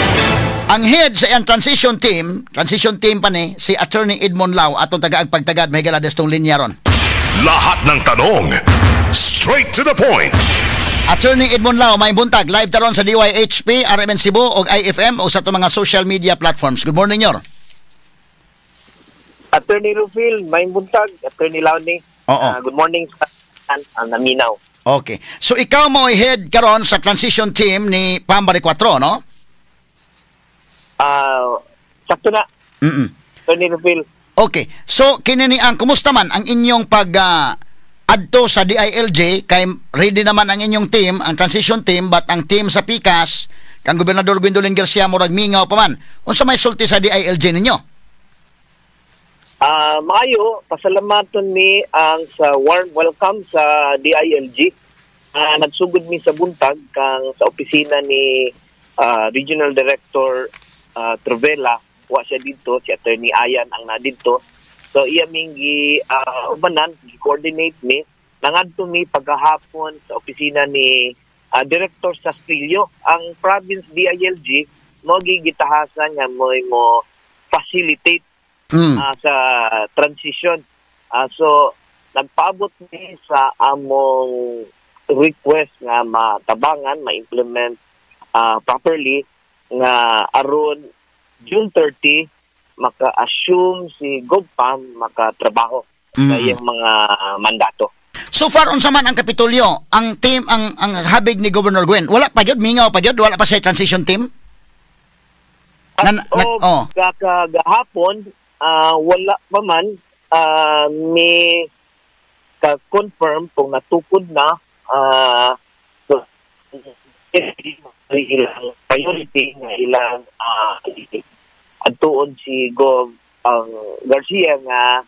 Ang head sa iyang transition team pa ni si Attorney Edmond Lau, atong tagaag pagtagad, mahigala, destong linya ron. Lahat ng tanong, straight to the point. Attorney Edmond Lau, may buntag. Live taron sa DYHP, RMN Cebu ug IFM o sa atong mga social media platforms. Good morning, Nyor. Attorney Rufil, may buntag. Attorney Lowny. Oo. Good morning sa ang naminaw. Okay. So ikaw mo ay head karon sa transition team ni Pam Baricuatro, no? Sakto na, Attorney Rufil. Okay. So kini ni ang kumusta man ang inyong pag adto sa DILG kay ready naman ang inyong team, ang transition team, but ang team sa Pikas kang Gobernador Gwendolyn Garcia murag mingaw pa man. Unsa may sulti sa DILG ninyo? Maayo, pasalamaton mi ang sa warm welcome sa DILG. Nagsugod mi sa buntag kang sa opisina ni Regional Director Trovela. Wa siya dito, si Attorney Ayan ang na dito. So iya ming gi ubanan, gi-coordinate mi. Nangadto mi pagkahapon sa opisina ni Director Sastrillo. Ang province DILG mo gitahasan nga mo facilitate sa transition. So nagpaabot mi sa among request nga matabangan, ma-implement properly nga aron June 30 maka-assume si GovPam, makatrabaho. sa iyang mga mandato. So far, unsa man ang Kapitolyo, ang team, ang habig ni Governor Gwen, wala pa gyud, mingaw pa gyud, wala pa sa transition team? At oh, kagahapon, wala pa man may ka-confirm kung natukod na, so, ilang priority nga ilang adtuon si Gov ang Garcia nga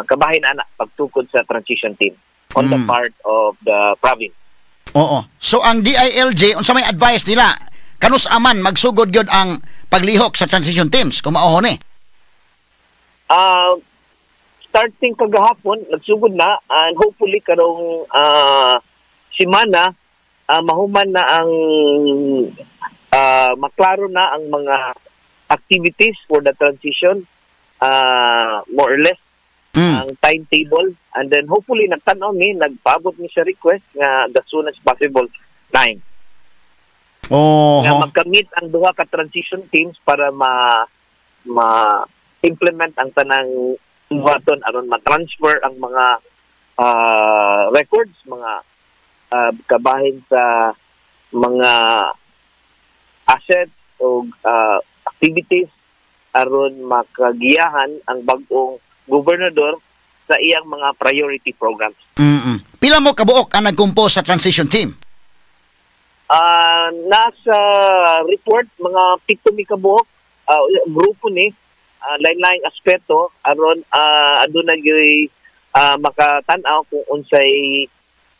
kabahin ana pagtukod sa transition team on the part of the province. Oo. So ang DILG, unsa may advice nila? Kanus aman magsugod gyud ang paglihok sa transition teams kung mao ni? Starting kagahapon nagsugod na and hopefully karong simana mahuman na ang maklaro na ang mga activities for the transition, more or less ang timetable, and then hopefully nagtan-aw ni, nagpaabot ni sa request nga the soonest possible time nga magkamit ang duha ka transition teams para ma ma implement ang tanang buhaton aron ma-transfer ang mga records, mga kabahin sa mga assets o activities aron makagiyahan ang bag-ong gobernador sa iyang mga priority programs. Pila mo kabuok ang nag-compose sa transition team? Nasa report mga 7 mi kabuok, grupo ni lain-laing aspeto aron aduna gyuy makatan-aw kung unsay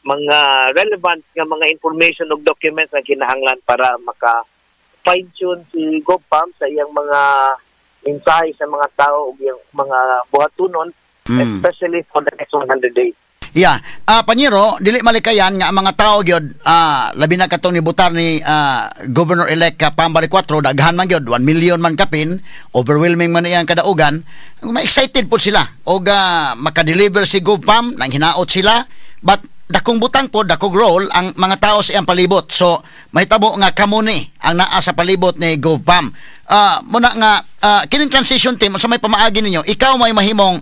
mga relevant nga mga information ug documents na kinahanglan para maka fine tune si GovPam sa iyang mga mensahe sa mga tao ug iyang mga buhatunon, especially for the next 100 days. Yeah. Panyero, dili malikayan nga ang mga tao gyud, labi na katong nibutar ni Governor-elect Pam Baricuatro, daghan man gyud, 1 million man kapin, overwhelming man iyang kadaugan. Ma-excited po sila og maka-deliver si GovPam, nang hinaot sila, but dakong butang po, dakong role ang mga tao sa iyang palibot. So, mahitabo nga kamo ni ang naa sa palibot ni GovPam. Muna nga kining transition team, unsa may pamaagi ninyo? Ikaw may mahimong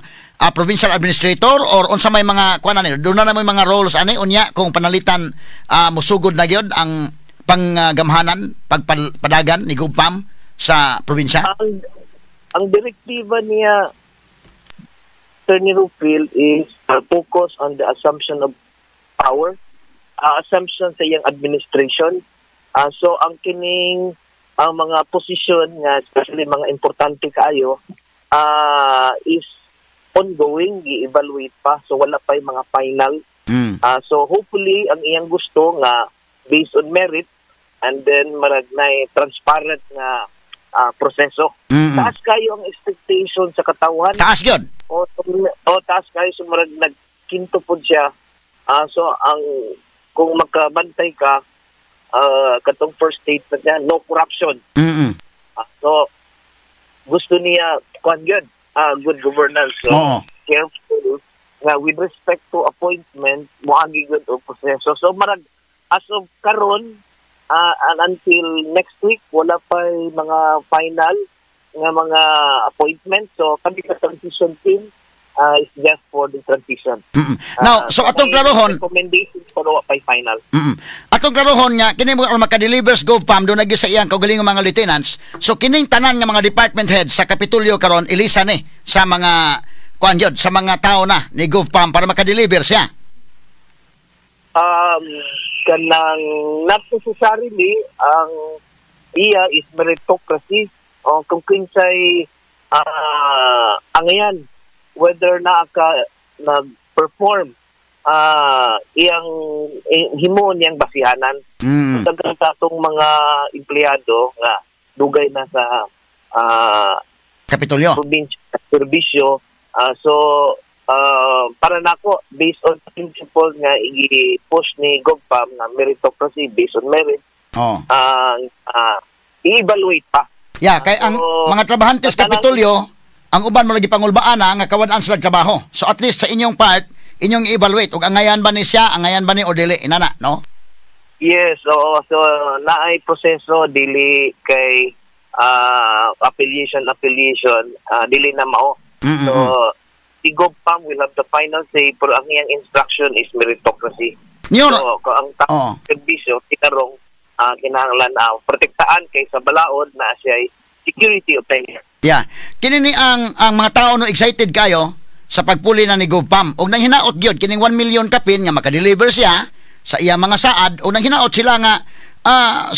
provincial administrator or unsa may mga kuan ani? Doon na may mga roles ani unya kung panalitan musugod na gyud ang panggamhanan pagpadagan ni GovPam sa probinsya? Ang direktiba niya, Attorney Rufil, is focus on the assumption of power, assumption sa iyang administration. So ang kining ang mga posisyon nga especially mga importante kaayo is ongoing, gi-evaluate pa. So wala pa yung mga final. So hopefully ang iyang gusto nga based on merit and then marag na transparent nga proseso. Taas kayo ang expectation sa katawhan. Taas gyud. O taas kayo, so murag nagkinto pod siya. So ang kung makabantay ka katong first statement niya, no corruption. So gusto niya kuan gyud, good governance. So careful nga with respect to appointment moagi gyud og proseso. So marag as of karon and until next week wala pa mga final nga mga appointment. So kami sa transition team is just for the transition. Now, so atong may klarohon, recommendation pero wa pa'y final. Atong klarohon nga kini mo maka-deliver sa GovPam do nagyud sa iyang kaugalingong mga lieutenants. So kining tanan nga mga department heads sa Kapitolyo karon ilisa ni sa mga kuan gyud, sa mga tao na ni GovPam para maka-deliver siya. Kanang not necessarily, ang iya is meritocracy o kung kinsay angayan, whether na ka nag-perform, iyang himuon niyang basihanan. Daghan sa atong mga empleyado nga dugay na sa Kapitolyo. Probinsya serbisyo. So para nako based on principle nga i-push ni GovPam nga meritocracy, based on merit, ang i-evaluate pa. Yeah, kay ang So, mga trabahante sa Kapitolyo, ang uban mo lagi pangulbaan na nga kawad-an sila trabaho. So at least sa inyong part, inyong i-evaluate ug angayan ba ni siya, angayan ba ni o dili inana, no? Yes, oo. So naay proseso, dili kay affiliation, dili na mao. So Si GovPam will have the final say, pero ang iyang instruction is meritocracy. Nyor, So, kung ang serbisyo kinarong kinahanglan protektaan kay sa balaod na siya ay security of tenure. Yeah. Kini ni ang mga tao, no, excited kayo sa pagpuli na ni GovPam. Og nang hinaot gyud kining 1 million kapin nga makadeliver siya sa iya mga saad, og nang hinaot sila nga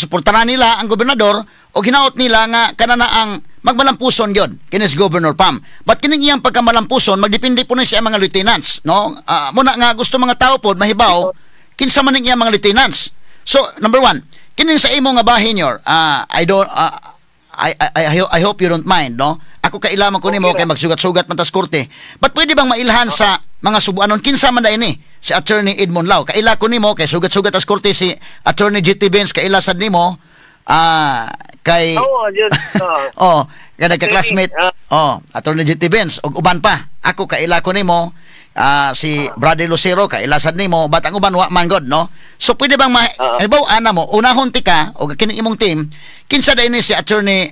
suportaran nila ang gobernador, og hinaot nila nga kanana ang magmalampuson gyud kini si Governor Pam. But kining iyang pagkamalampuson, magdepende po ni siya mga lieutenants, no? Muna nga gusto mga tao pod mahibaw kinsa man ning iyang mga lieutenants. So, number one, kining sa imo nga bahin yor, I don't I hope you don't mind, no? Ako kaila man ko nimo kay magsugat-sugat man tas korte. But pwede bang mailhan sa mga Subuanon kinsa man ni si Attorney Edmond Lau? Kaila ko nimo kay sugat-sugat tas korte. Si Attorney GT Benz, kaila sad nimo kay Oo, yun. Oh, kay nagka-classmate. Oh, Attorney GT Benz ug uban pa. Ako kaila ko nimo, si Brother Lucero kaila sad nimo, but ang uban wa man god, no? So pwede bang ma hibaw ana mo unahon ti ka o kining imong team kinsa day ni si Attorney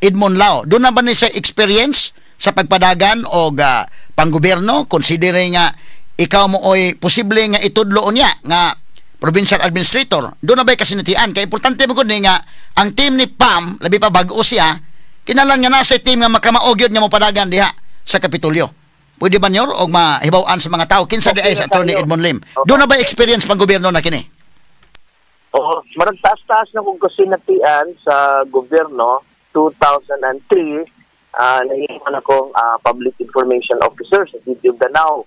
Edmond Lau? Doon na ba ni siya experience sa pagpadagan o panggobyerno, considering nga ikaw mo oy posible nga itudlo niya nga provincial administrator? Doon na ba'y kasinatian? Kay importante mo gud ni nga ang team ni Pam, labi pa bag-o siya, kinalan nga nasa team nga makamao gyud nga mopadagan diha sa Kapitolyo. Pwede ba nyor og mahibaw-an sa mga tao kinsa di ay sa Okay na Attorney tayo. Edmond Lim? Doon na ba experience pang gobyerno na kini? Oo, marag taas-taas na kung kasinatian sa gobyerno. 2003, nahimo na akong public information officer sa City of Danao.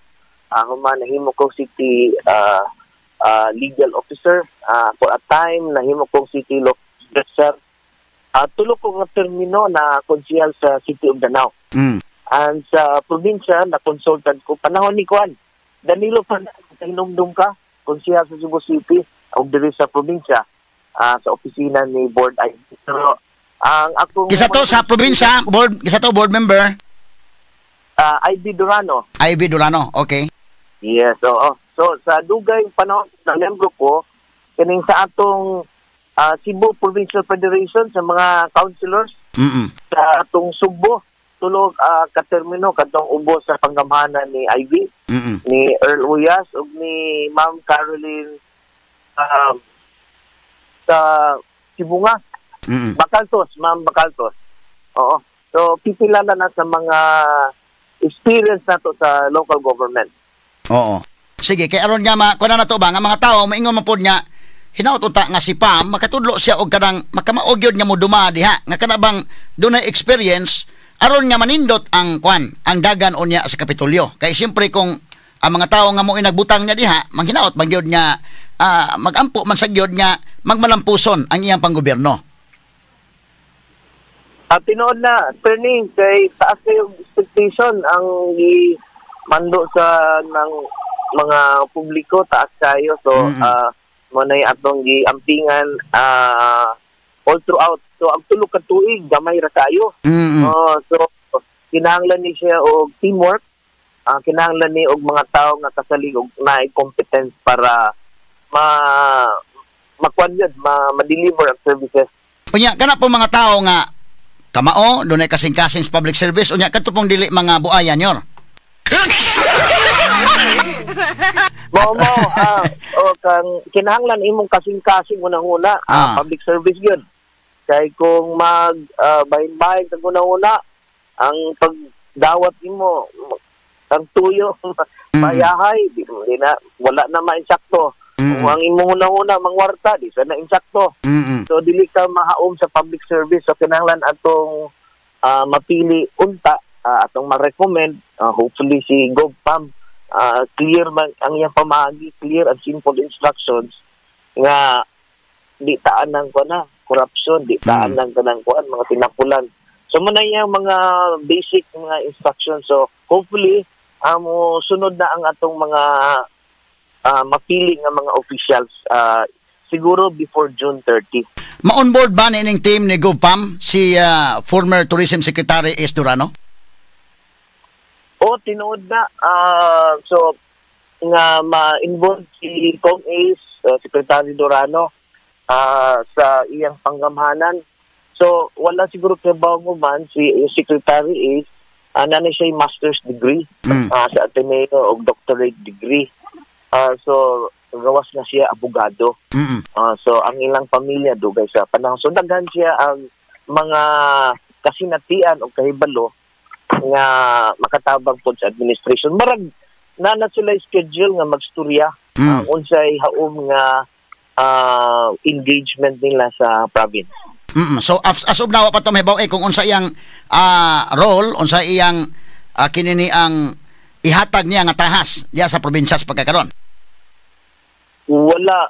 Human nahimo kong city legal officer. For a time nahimo kong city law officer. Tulo ko nga termino na konsehal sa City of Danao. And sa probinsya, na consultant ko, panahon ni Juan Danilo pa na, hinumdum ka, konsehal sa Cebu City, o diri sa probinsya, sa opisina ni Board ID. Pero ang akong Kisa to sa probinsya, board, kisa to board member? Ivy Durano. Ivy Durano, okay. Yes, oo. So sa dugay panahon na membro ko, kining sa atong Cebu Provincial Federation sa mga councilors sa atong Sugbo, tulog katermino kadtong ubos sa panggamhanan ni Ivy, ni Earl Uyas ug ni Ma'am Caroline sa Sibunga. Bacaltos, Ma'am Bacaltos. Oo. So pipila na sa mga experience nato sa local government. Oo. Sige, kay aron nga ma kuan na to ba nga mga tao maingon man pod nga hinaut unta nga si Pam makatudlo siya og kanang makamao gyud nga moduma diha nga kana bang dunay experience aron nga manindot ang kwan, ang dagan unya sa Kapitolyo. Kay siyempre kung ang mga tao nga mo inagbutang niya diha, manghinaot man gyud nga magampo man sa gyud nga magmalampuson ang iyang panggobyerno. At tinuod na, attorney, kay taas kayo expectation ang mando sa ng mga publiko, taas kayo. So, mo na yung atong giampingan all throughout. So, ang tulo ka tuig, gamay ra kayo. Oh, so, kinahanglan ni siya og teamwork, kinahanglan ni og mga tao nga kasalig og naay competence para ma makuan yun, ma-deliver ang services. Unya kana po mga tao nga kamao, dunay kasing-kasing sa public service, unya kadto pong dili mga buayan yor. Mo mo o kang kinahanglan imong kasing-kasing unang-una, public service yun. Kay kung mag bahin-bahin kag una-una, ang pagdawat nimo ang tuyo mayahay, di na wala na mainsakto. Kung ang imong una-una mangwarta, di sa na insakto. So dili ka mahaom sa public service. So kinahanglan atong mapili unta, atong ma-recommend, hopefully si GovPam, clear man ang iyang pamagi, clear and simple instructions nga di taan ng kuan na corruption, di taan ng kanang kuan mga tinapulan. So mo na iyang mga basic mga instructions. So hopefully amo sunod na ang atong mga mapili nga mga officials, siguro before June 30. Ma-onboard ba ni ining team ni GovPam si former Tourism Secretary Ace Durano? O tinuod na, so nga ma-involve si Kong Ace, Secretary Durano sa iyang panggamhanan. So wala siguro kay man si Secretary Ace. Naa na siya master's degree sa Ateneo og doctorate degree. So gawas na siya abogado. So ang ilang pamilya dugay sa panahon. So daghan siya ang mga kasinatian o kahibalo nga makatabang pod sa administration. Marag na na sila schedule nga magstorya unsay haom nga engagement nila sa province. So as of now, pa to mahibaw eh kung unsa iyang role, unsa iyang kinini ang ihatag niya nga tahas diya sa probinsya sa pagkakaron. Wala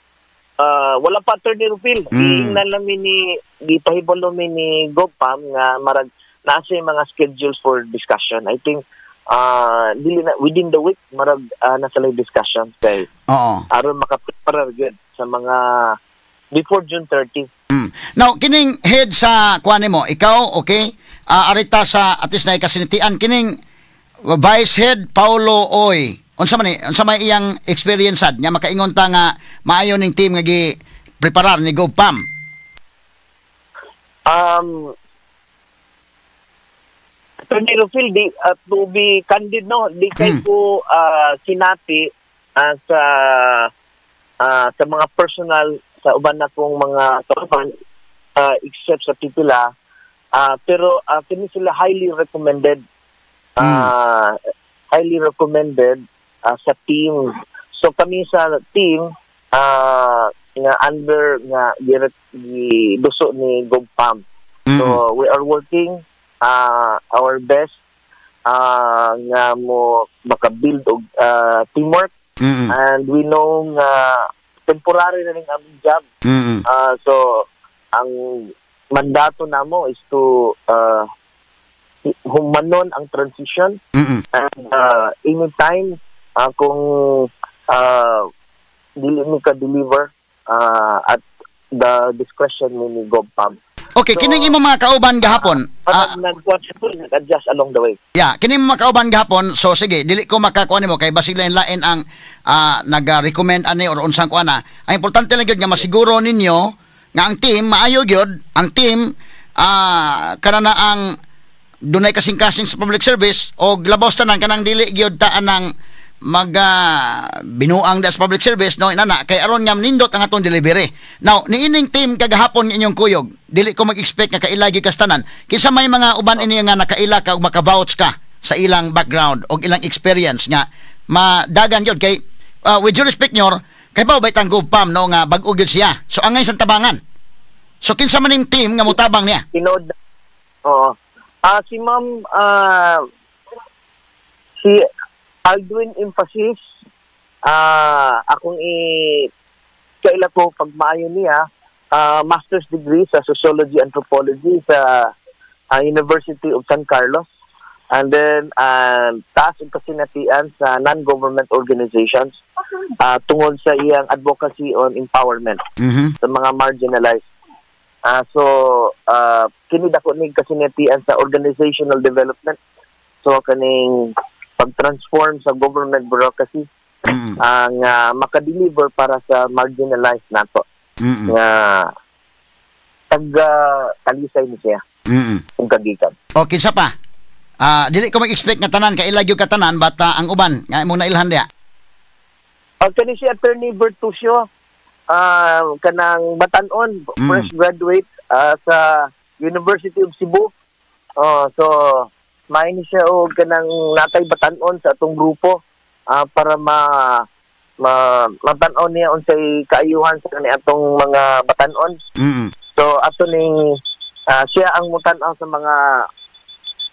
pa, Attorney Rufil. Giingnan lang mi ni gipahibalo mi ni Gopam nga marag naa siya mga schedules for discussion. I think dili na within the week, marag nasa lang discussion kay aron makaprepare gyud sa mga before June 30. Now, kining head sa kuan mo, ikaw, okay? Arita sa at least na kasinatian kining Vice Head Paulo Oy. Unsa man ni? Unsa may iyang experience sad nya makaingon ta nga maayo ning team nga gi preparar ni GovPam? Attorney Rufil, di, to be candid, no, di kay ko sinati sa mga personal sa uban na kong mga kauban except sa pipila, pero kini sila highly recommended sa team. So kami sa team nga under nga giduso ni Gogpam. So we are working our best nga mo makabuild og teamwork and we know nga temporary na ning aming job. So ang mandato namo is to humanon ang transition and anytime kung dili mi ka deliver, at the discretion ni GovPam. Okay, So, kining imong mga kauban gahapon. Nag-adjust along the way. Yeah, kini mga kauban gahapon, so sige, dili ko makakuha nimo kay basig lain-lain ang nag-recommend ani or unsang kuana. Ang importante lang gyud nga masiguro ninyo nga ang team maayo gyud, ang team kana na ang dunay kasing-kasing sa public service og labaw tanan kanang dili gyud ta anang mag binuang da sa public service, no, inana kay aron nga nindot ang atong delivery. Now, niining team kagahapon inyong kuyog, dili ko mag-expect nga kaila gyud kas tanan. Kinsa may mga uban ini nga nakaila ka ug maka-vouch ka sa ilang background og ilang experience nga madagan gyud kay with due respect nyor kay ba tang GovPam, no, nga bag-o gyud siya. So angay sang tabangan. So kinsa man ning team nga motabang niya? Tinuod. Oo. Si Ma'am si Aldwin Emphasis, akong i kaila ko pag maayo niya, master's degree sa Sociology Anthropology sa University of San Carlos. And then taas og kasinatian sa non-government organizations tungod sa iyang advocacy on empowerment sa mga marginalized. So, kini dako ni kasinatian sa organizational development. So, kaning pag-transform sa government bureaucracy ang makadeliver para sa marginalized nato nga taga Talisay ni siya kung kagikan. O kinsa pa? Dili ko mag-expect nga tanan kaila gyud ka tanan, but ang uban nga imong nailhan diha. Ang kani si Attorney Bertucio, kanang batanon, fresh graduate sa University of Cebu. Oh, so may ni siya og kanang natay batanon sa atong grupo para ma ma matan-aw niya unsay kaayuhan sa kani atong mga batanon. So ato ning siya ang mutan-aw sa mga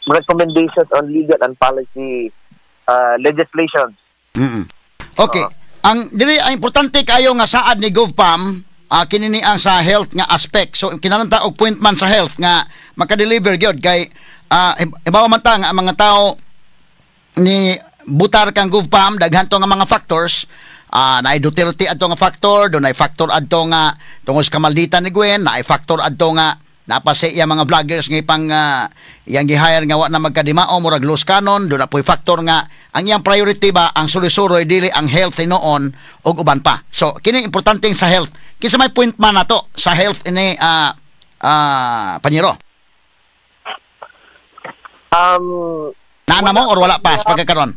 recommendations on legal and policy legislation. Okay. Ang dili ang importante kayo nga saad ni GovPam kini ni ang sa health nga aspect. So kinahanglan ta og point man sa health nga makadeliver gyud kay ibaw man ta nga ang mga tao ni butar kang GovPam, daghan to nga mga factors, naay Duterte adto nga factor, dunay factor adto nga tungod sa kamaldita ni Gwen, naay factor adto nga napase iya mga vloggers nga ipang iyang gi-hire nga wa na magkadimao, murag loose cannon, doon na po'y factor nga ang iyang priority ba ang suroy-suroy, dili ang health hinuon ug uban pa. So kini importante sa health. Kinsa may point man nato sa health ini, panyero? Naa na mo or wala pa sa pagkakaron?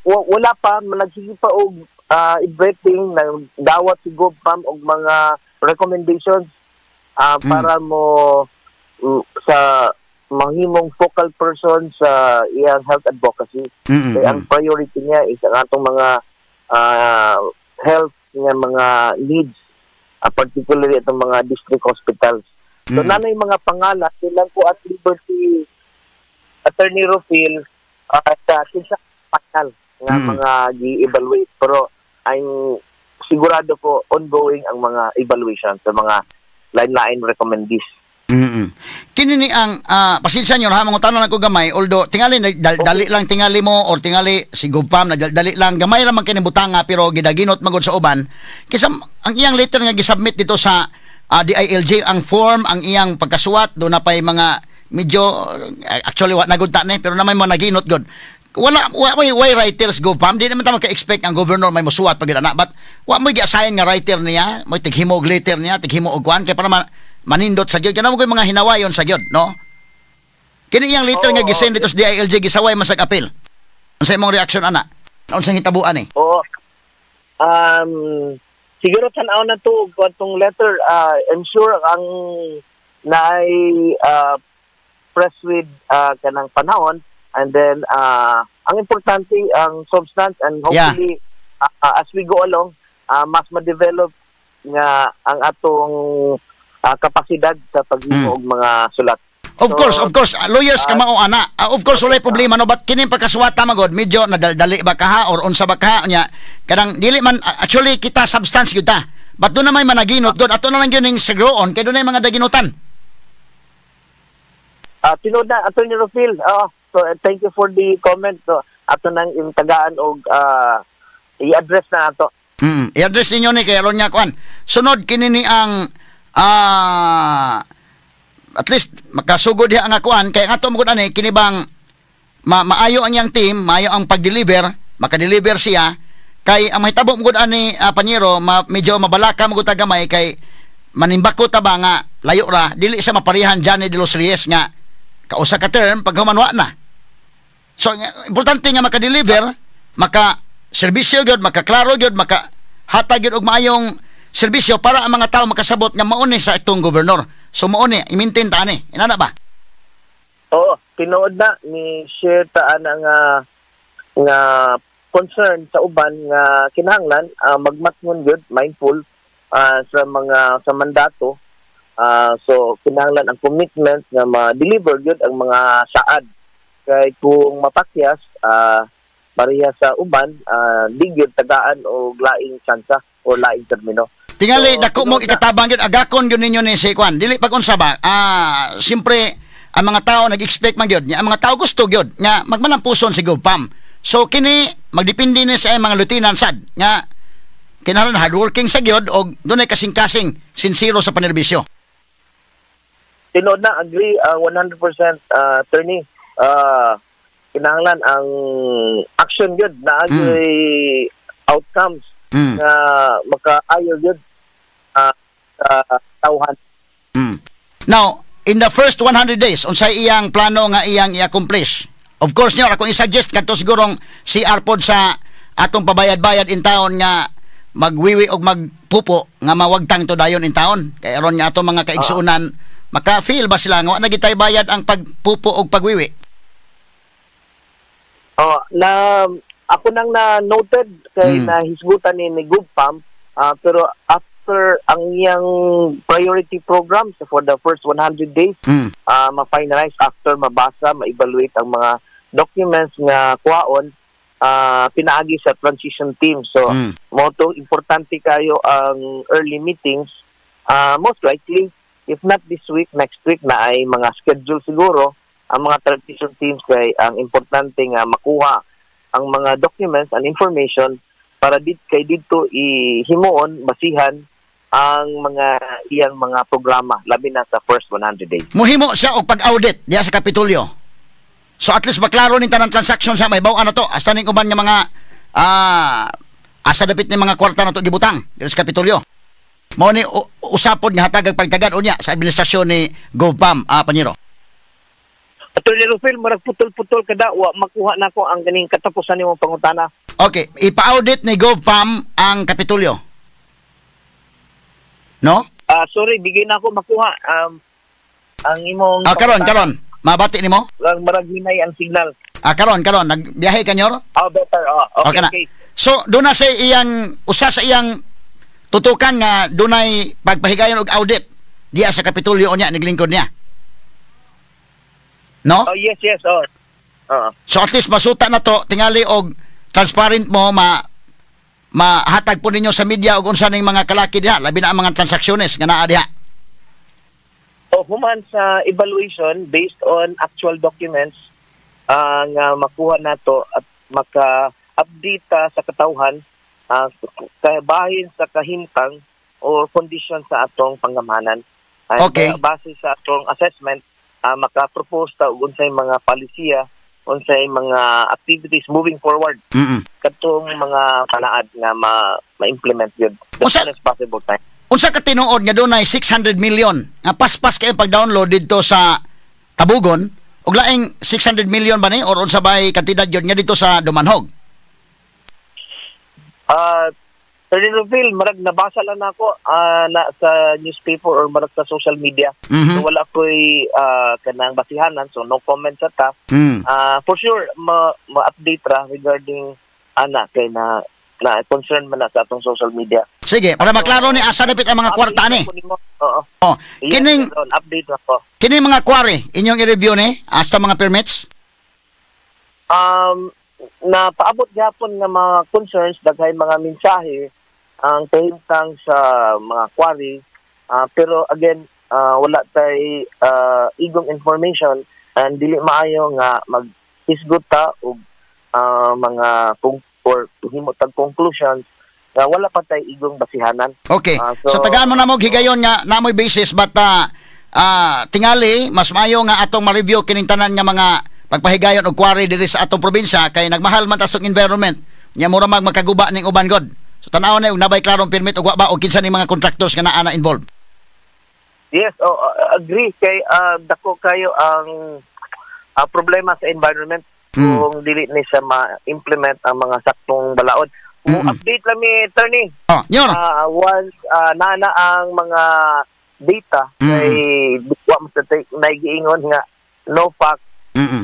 Wala pa, nagsige pa og i-vetting, nagdawat si GovPam og mga recommendations para mo sa mahimong focal person sa iyang health advocacy. Kaya ang priority niya is ang atong mga health nga mga needs, particularly itong mga district hospitals. So nanay mga pangalan, silang ko at liberty, Attorney Rufil, sa kinsa panel nga mga gi-evaluate, pero I'm sigurado ko ongoing ang mga evaluation sa mga lain-lain recommendees. Kini ni ang pasensya niyo ha, mangutana lang ko gamay, although tingali dali lang tingali mo or tingali si Gupam na dali lang gamay ra man kini butanga, pero gidaginot magod sa uban kaysa ang iyang letter nga gisubmit dito sa DILG, ang form, ang iyang pagkasuwat do na pay mga medyo actually wa na gud ta ni, pero na may mga naginot gud. Wala wa way, way writers, Gupam, di naman ta maka-expect ang governor may mosuwat pag ana, but wa mo gi-assign nga writer niya, mo tighimo og letter niya, tighimo og kuan kay para manindot sa gyud kana mo mga hinawayon sa gyud, no? Kini iyang letter nga gisend dito sa DILG, gisaway man sa appeal. Unsa imong reaction ana? Unsa hitabuan ni? Oo. Siguro tan-aw na to og atong letter. I'm sure ang naay press with kanang panahon, and then ang importante ang substance, and hopefully as we go along mas ma-develop nga ang atong kapasidad sa paghimo og mga sulat. Of So, course, of course, lawyers ka mao ana. Of course walay problema, no, but kini pagkasuwata magod medyo nadaldali ba ka or unsa ba ka nya kanang dili man actually kita substance gyud ta. But doon na may managinot gud, ato na lang gyud ning siguroon kay doon mga daginutan. Tinuod na, Attorney Rufil. Oo. So thank you for the comment. So, ato nang imtagaan og i-address na ato. I-address ninyo ni kay aron nga kuan. Sunod kini ni ang at least makasugod diha nga kuan kay ato mo ani kini bang maayo ang iyang team, maayo ang pag-deliver, maka-deliver siya kay ang mahitabo mo gud ani panyero medyo mabalaka mo gud ta gamay kay manimbako ta ba nga layo ra dili sa maparihan Johnny de los Reyes nga kausa ka term paghuman wa na. So importante nga maka-deliver, maka serbisyo gyud, makaklaro gyud, maka hatag gyud og maayong serbisyo para ang mga tao makasabot nga mao ni sa itong gobernador. So mao ni i-maintain ta ani. Inana ba? Oo, tinuod na ni share ta ana nga nga concern sa uban nga kinahanglan magmatngon gyud, mindful sa mga sa mandato. So kinahanglan ang commitment nga ma-deliver gyud ang mga saad kay kung mapakyas pareha sa uban, di gyud tagaan og laing tsansa o laing termino. Tingali So, dako mo tinuod na. Ikatabang gyud, agakon gyud ninyo ni si Kwan. Dili pag unsa ba? Siyempre ang mga tao nag-expect man gyud, ang mga tao gusto gyud nga magmalampuson si Govpam. So kini magdepende ni sa mga lieutenant sad nga kinahanglan hardworking sa gyud og dunay kasing-kasing sincero sa panerbisyo. Tinuod na, agree 100%, attorney. Kinahanglan ang action gyud na outcomes nga makaayo gyud sa tawhan. Now, in the first 100 days, unsay iyang plano nga iyang i-accomplish? Of course nyo, akong i-suggest kadto sigurong CR pod sa atong pabayad-bayad in town nga magwiwi og magpupo nga mawagtang to dayon in town. Kay aron nga atong mga kaigsuonan maka-feel ba sila nga wa na gitay bayad ang pagpupo og pagwiwi. Oh, na ako nang na noted kay nahisgutan ni Gubpam, pero after ang iyang priority programs for the first 100 days ma-finalize after mabasa, ma-evaluate ang mga documents nga kuhaon pinaagi sa transition team. So mao to importante kayo ang early meetings. Most likely, if not this week, next week na ay mga schedule siguro ang mga transition teams kay ang importante nga makuha ang mga documents and information para dit kay didto ihimuon basihan ang mga iyang mga programa labi na sa first 100 days. Muhimo siya og pag-audit diya sa Kapitolyo. So at least maklaro ning tanang transaction sa may baw na to hasta ning uban nga mga asa dapit ni mga kwarta na to gibutang dito sa Kapitolyo. Mao ni usapod nga hatag pagtagad unya sa administrasyon ni Govpam, Panyero. Attorney Rufil, murag putol-putol kada, wa makuha nako ang ganing katapusan nimong pangutana. Okay, ipa-audit ni GovPam ang Kapitolyo. No? Ah, sorry, di na ako makuha ang imong Ah, karon, karon. Mabati nimo? Lang marag hinay ang signal. Ah, karon, karon nagbiyahe ka, nyor? Oh, better. Oh, okay, Okay na. Okay. So, doon na sa iyang usa sa iyang tutukan nga dunay pagpahigayon og audit diya sa Kapitolyo niya naglingkod niya. No? Oh, yes. Oh. Oo. So at least masuta na to tingali og transparent mo, mahatag po ninyo sa media og unsa ning mga kalaki diha, labi na ang mga transaksyones nga naa diha. O human sa evaluation based on actual documents nga makuha nato at maka-update ta sa katawhan bahin sa kahimtang or condition sa atong panggamhanan. And, base sa atong assessment, maka-propose ta og unsay mga palisiya, unsay mga activities moving forward katong mga panaad nga ma-implement yun the soonest possible time. Unsa ka tinuod nga dunay 600 million nga paspas kayo pag-download didto sa Tabugon ug laing 600 million ba ni or unsa bay kantidad yun nga dito sa Dumanhog? Ah, Sir Rufil, marag nabasa lang ako na sa newspaper or marag sa social media. So wala ko'y kanang basihanan, so no comment sa ta. For sure ma ma-update ra regarding ana kay na na concern man na sa atong social media. Sige, para maklaro ni asa dapit ang mga kwarta ni. Update ko nimo. Oo. Oh, Yes, kining Ron, update ra ko. Kining mga quarry inyong i-review ni hasta mga permits? Na paabot gyapon nga mga concerns, daghay mga mensahe ang kahimtang sa mga quarry. Pero again, wala tay igong information and dili maayo nga maghisgot ta og mga kung or himo tag conclusions nga wala pa tay igong basihanan. Okay. Ah, So, tagaan mo na mo higayon nga namoy basis, but tingali mas maayo nga atong ma-review kining tanan nga mga pagpahigayon og quarry diri sa atong probinsya kay nagmahal man ta sa environment. Nya mura mag makaguba ning uban god. So tan-aw na og nabay klarong permit ug wa ba og kinsa ning mga contractors nga naa na involved. Yes, oh, agree kay dako kayo ang problema sa environment kung dili ni siya ma-implement ang mga saktong balaod. Mo update lang mi, attorney. Oh, nyor. Once na na ang mga data kay wa man sa naigiingon nga no fact,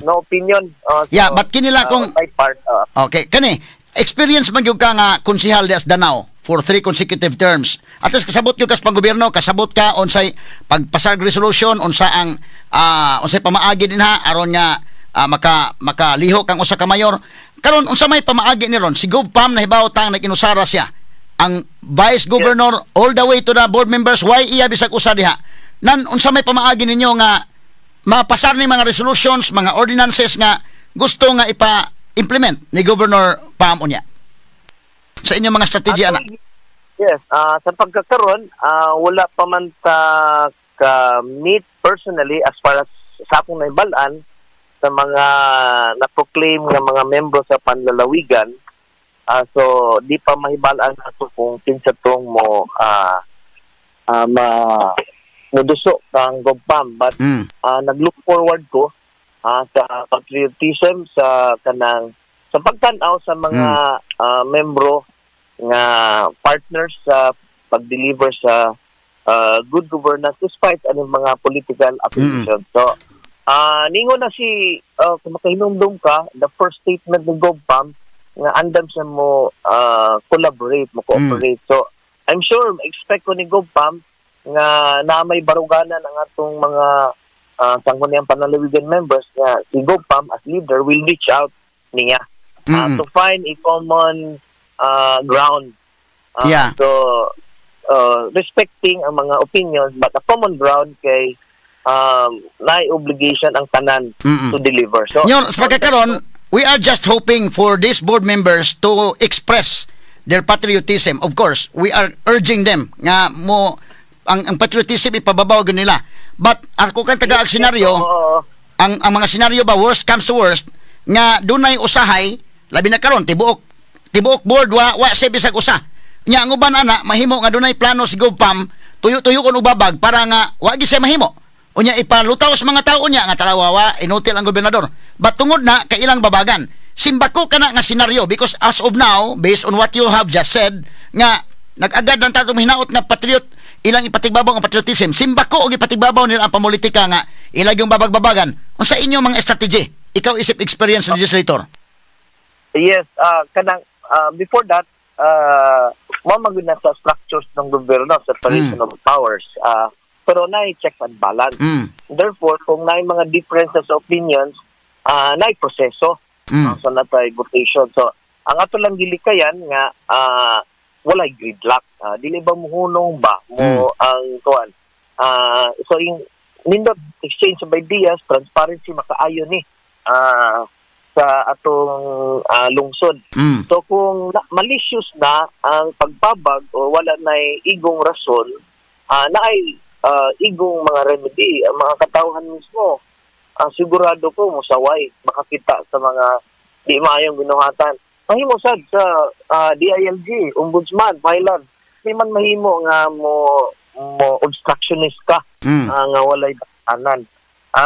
no opinion. So, Yeah, but kinila my part, Okay, kani experience man gyud ka nga konsehal di as Danao for three consecutive terms. At least kasabot gyud ka sa panggobyerno, kasabot ka unsay pagpasar resolution, unsa ang unsay pamaagi dinha aron nga makalihok ang usa ka mayor. Karon, unsa may pamaagi ni ron? Si GovPam nahibaw tang nag-inusara siya. Ang vice governor all the way to the board members, why iya bisag usa diha. Nan unsa may pamaagi ninyo nga mapasar ni mga resolutions, mga ordinances nga gusto nga ipa-implement ni Governor Pam unya? Sa inyong mga strategy ana. Yes, sa pagkakaroon, wala pa man ta ka-meet personally as far as sa akong naibal-an sa mga na-proclaim nga mga membro sa panlalawigan. So di pa mahibal-an ato kung kinsa tong mo ma muduso kang GovPam, but nag-look forward ko sa patriotism, sa kanang sa pagtan-aw sa mga membro nga partners sa pag-deliver sa good governance despite anong mga political affiliation. So, ningon na si, kung makahinumdum ka, the first statement ni GovPam nga andam siya mo collaborate, mo cooperate. So, I'm sure, expect ko ni GovPam nga na may baruganan ang atong mga Sangguniang Panlalawigan members nga si GovPam as leader will reach out niya to find a common ground. So, respecting ang mga opinions but a common ground kay naay obligation ang tanan to deliver. So, Nyor, sa pagkakaroon, we are just hoping for these board members to express their patriotism. Of course, we are urging them nga mo ang patriotism ipababaw gyud nila. But ako kan tagaag senaryo, ang mga senaryo ba, worst comes to worst nga dunay usahay, labi na karon tibuok tibuok board wa sa bisag usa. Nya ang uban ana mahimo nga dunay plano si GovPam tuyo-tuyo kon ubabag para nga wa gyud siya mahimo. Unya ipalutaw sa mga tao niya nga tarawawa inutil ang gobernador. But tungod na kay ilang babagan. Simbako kana nga senaryo because as of now, based on what you have just said, nga nag-agad ng tatong hinaot nga patriot, ilang ipatigbabaw ang patriotism. Simbako og ipatigbabaw nila ang pamulitika nga ilang yung babagbabagan. Unsa inyo mga strategy? Ikaw isip experience legislator. Yes, kanang before that, mao man gud na sa structures ng gobyerno, separation of powers. Pero naay check and balance. Therefore, kung naay mga differences of opinions, naay proseso. So natay votation. So, ang ato lang gilikayan nga walay gridlock. Dili ba muhunong ba mo ang kuan? So yung nindot exchange of ideas, transparency makaayo ni sa atong lungsod. So kung malicious na ang pagbabag o wala na igong rason, naay igong mga remedy ang mga katawhan mismo. Sigurado ko musaway makakita sa mga di maayong binuhatan. Mahimo sad sa DILG, ombudsman, filer. Di man mahimo nga mo mo obstructionist ka nga walay anan.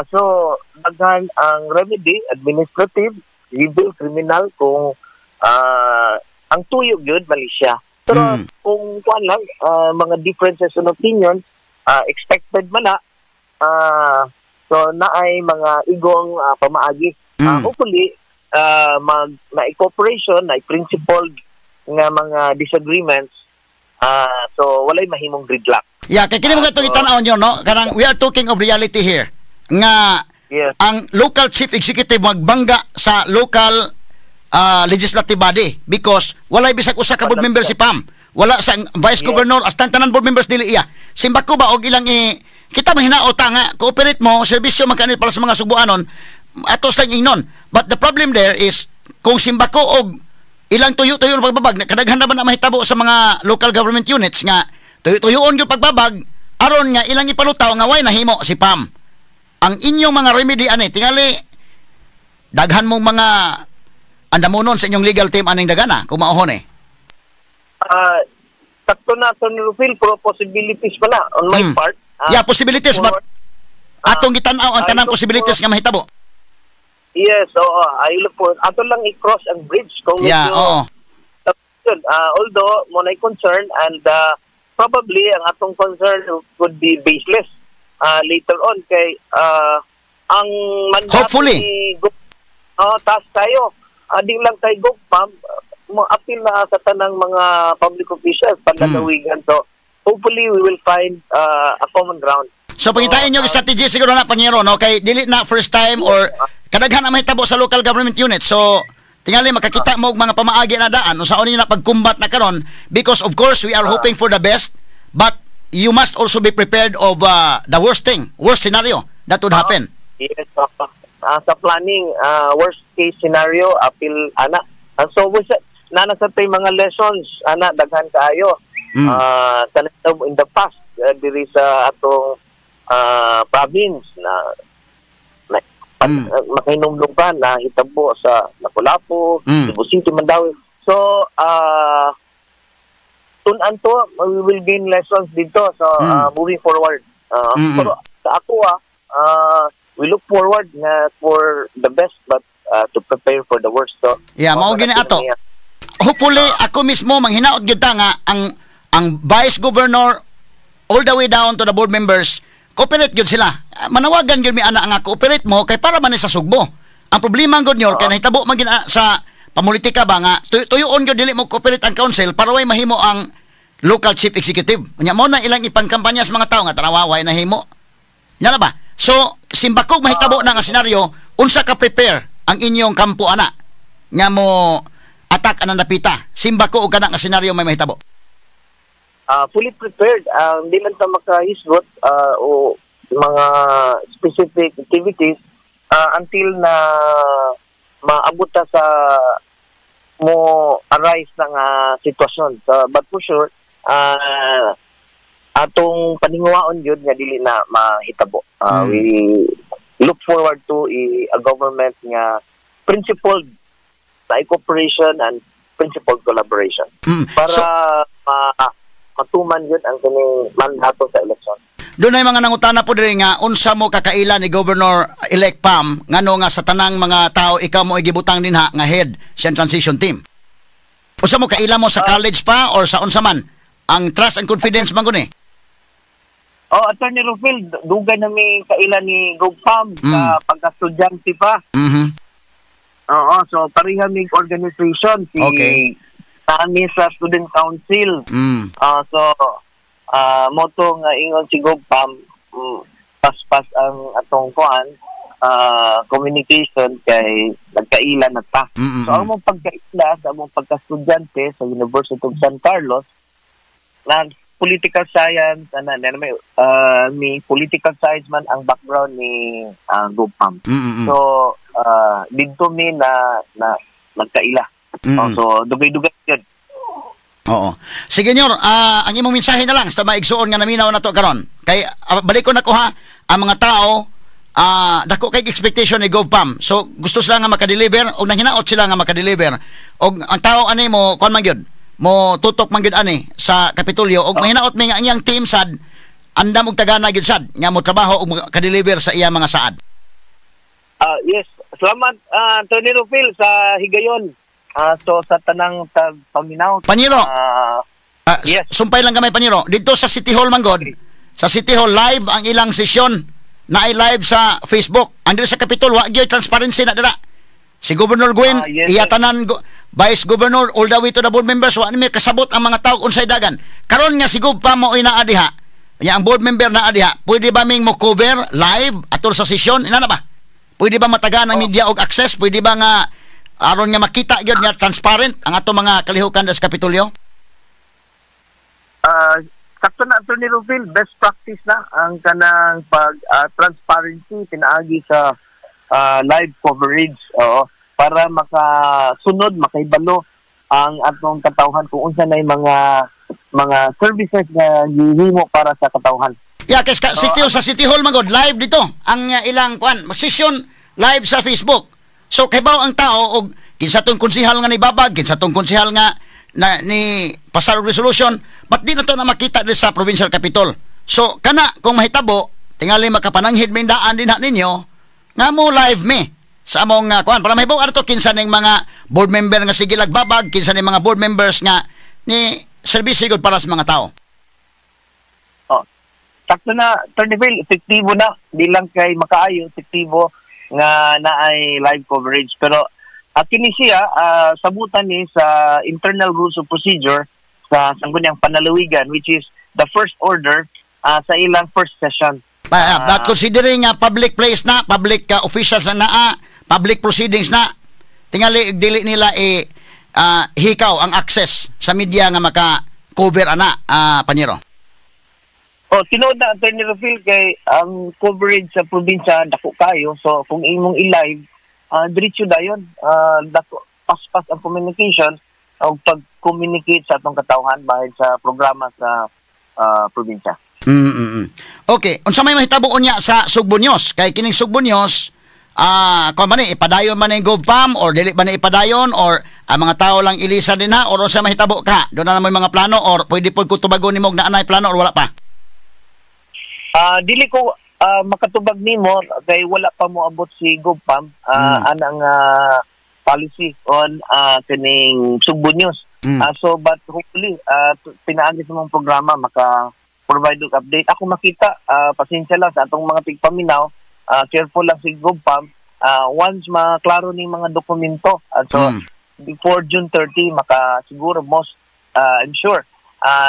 So daghan ang remedy, administrative, civil, criminal, kung ang tuyo gyud malisya. Pero kung kuan lang mga differences in opinion, expected man na, so naay mga igong pamaagi. Hopefully mag na cooperation, na principled nga mga disagreements, so walay mahimong gridlock. Yeah, kay kini mga itong itan-aw nyo, no? Kanang we are talking of reality here. Nga ang local chief executive magbangga sa local legislative body because walay bisag usa ka board member si Pam. Wala sa vice governor, hasta tanan board members dili iya. Simbako ba og ilang i kita mahinaot nga cooperate mo, serbisyo man kanil para sa mga Sugbuanon, atos lang ingnon. But the problem there is kung simbako og ilang tuyo-tuyo ng pagbabag, kadaghan naman na mahitabo sa mga local government units nga tuyo-tuyoon yung pagbabag aron nga ilang ipalutaw nga way nahimo si Pam. Ang inyong mga remedy ani, tingali daghan mong mga andamonon sa inyong legal team aning dagana kung maohon eh. Sakto na ito ni Rufil, pero possibilities pala on my part. Yeah, possibilities, but forward. Atong gitan-aw ang tanang possibilities nga mahitabo. Yes, oo. I look for ato lang i-cross ang bridge kung medyo yun, although mo na concern and probably ang atong concern could be baseless later on kay ang mandato Hopefully. ni oh, taas tayo. Di lang kay GovPam, mo appeal na sa tanang mga public officials panlalawigan. So hopefully we will find a common ground. So pangitain nyo strategy siguro na, panyero, no, kay dili na first time or kadaghan na mahitabo sa local government unit. So tingali makakita mo og mga pamaagi na daan unsaon ninyo na pagkumbat na karon because of course we are hoping for the best, but you must also be prepared of the worst thing, worst scenario that would happen. Yes, sa planning, worst case scenario, appeal, ana. So, nana sa tay mga lessons, ana, daghan kaayo. In the past, diri sa atong province na makahinumdum pa na hitabo sa Lapu-Lapu, Cebu City, Mandaue. So, tun-an to, we will gain lessons dito. So, moving forward. Pero sa ako, we look forward nga for the best but to prepare for the worst. So, Yeah, mao mao gini na ato. niya. Hopefully ako mismo manghinaot gyud ta nga ang vice governor all the way down to the board members cooperate gyud sila. Ah, manawagan gyud mi ana nga cooperate mo kay para man ni sa Sugbo. Ang problema gyud nyor kay nahitabo man gyud sa pamulitika ba nga tuyoon gyud dili mo cooperate ang council para way mahimo ang local chief executive. Unya mo na ilang ipangkampanya sa mga tao nga tanawa way nahimo. Nya na ba? So simbakog mahitabo na nga senaryo, unsa ka prepare ang inyong kampo ana nga mo attack anang dapita? Simbako og kana nga senaryo may mahitabo. Fully prepared. Hindi lang ta makahisgot o mga specific activities until na maabot ta sa mo arise ng sitwasyon. So, but for sure, atong paninguwaon yun nga dili na mahitabo. We look forward to a government nga principled na cooperation and principled collaboration para matuman yun ang kining mandato sa election. Doon ay mga nangutana po diri nga unsa mo kakaila ni Governor elect Pam, ngano nga sa tanang mga tao ikaw mo igibutang dinha nga head sa transition team. Unsa mo kaila mo sa college pa or sa unsa man? Ang trust and confidence man guni. Oh, Attorney Rufil, dugay na mi kaila ni Gov Pam sa pagka-estudyante pa. Oo, so pareha mig organization si kami sa Student Council. So moto nga ingon si Gov Pam, paspas ang atong kuan communication kay nagkaila na ta. So ang mong pagkaila sa among pagka-estudyante sa University of San Carlos na political science ana na may mi political science man ang background ni Gov Pam. So didto mi na na nagkaila. Oh, so dugay-dugay yun. Oo. Sige, Nyor, ang imong mensahe na lang sa maigsuon nga naminaw na to karon. Kay balik ko na ko ha, ang mga tao dako kay expectation ni GovPam. So gusto sila nga makadeliver og nanghinaot sila nga makadeliver. Og ang tao ani mo kuan man gyud, mo tutok man gyud ani sa Kapitolyo og mahinaot mi nga ang iyang team sad andam og tagana gyud sad nga mo trabaho og makadeliver sa iya mga saad. Yes, salamat Tony Rufil sa higayon. So sa tanang tag paminaw. Panyero. Yes. Sumpay lang gamay, Panyero. Dito sa City Hall manggod. Sa City Hall live ang ilang sesyon na live sa Facebook. Andiri sa Capitol wa gyud transparency na dira. Si Governor Gwen, iya tanan Vice Governor all the way to the board members, wa ni may kasabot ang mga tao unsay dagan. Karon nga si Gov pa mo naa diha. Nya ang board member naa diha. Pwede ba ming mo cover live atol sa sesyon? Ina na ba? Pwede ba matagaan ang media og access? Pwede ba nga aron nga makita gyud nga transparent ang ato mga kalihukan sa Kapitolyo? Sakto na, Attorney Rufil, best practice na ang kanang pag transparency pinaagi sa live coverage, oo, para makasunod, makahibalo ang atong katawhan kung unsa na mga mga services nga gihimo para sa katawhan. Yeah, kay City sa City Hall magod live dito ang ilang kuan session live sa Facebook. So kaybaw ang tao og kinsa tong konsehal nga nibabag, kinsa tong konsehal nga na ni pasar og resolution, but di na to na makita di sa provincial capitol. So kana kung mahitabo, tingali makapananghid min daan dinha ninyo nga mo live mi sa among kuan para mahibaw ato kinsa ning mga board member nga sige lagbabag, kinsa ning mga board members nga ni serbisyo gud para sa mga tao. Oh. Sakto na, Attorney Phil, epektibo na. Di lang kay makaayo, epektibo nga naay live coverage. Pero kini siya, sabutan ni sa internal rules of procedure sa Sangguniang Panlalawigan, which is the first order sa ilang first session. But considering nga public place na, public officials na naa, public proceedings na, tingali dili nila i hikaw ang access sa media nga maka-cover ana, Panyero. Oh, tinuod na, Attorney Rufil, kay ang coverage sa probinsya dako kayo. So kung imong i-live, diretso dayon. Dako paspas ang communication o pag-communicate sa atong katawhan bahid sa programa sa probinsya. Okay, unsa may mahitabo unya sa Sugbo News? Kay kining Sugbo News, kung man ni ipadayon man ni GovPam or dili ba ni ipadayon or ang mga tao lang ilisa din ha or unsa mahitabo ka? Doon na mo mga plano or pwede pod ko tubagon nimo og naanay plano or wala pa? Dili ko makatubag nimo kay wala pa mo abot si GovPam anang policy on kining Sugbo News. So but hopefully pinaagi sa mong programa maka provide og update. Ako makita, pasensya lang sa atong mga tigpaminaw, careful lang si GovPam once maklaro ning mga dokumento. So before June 30 maka siguro most I'm sure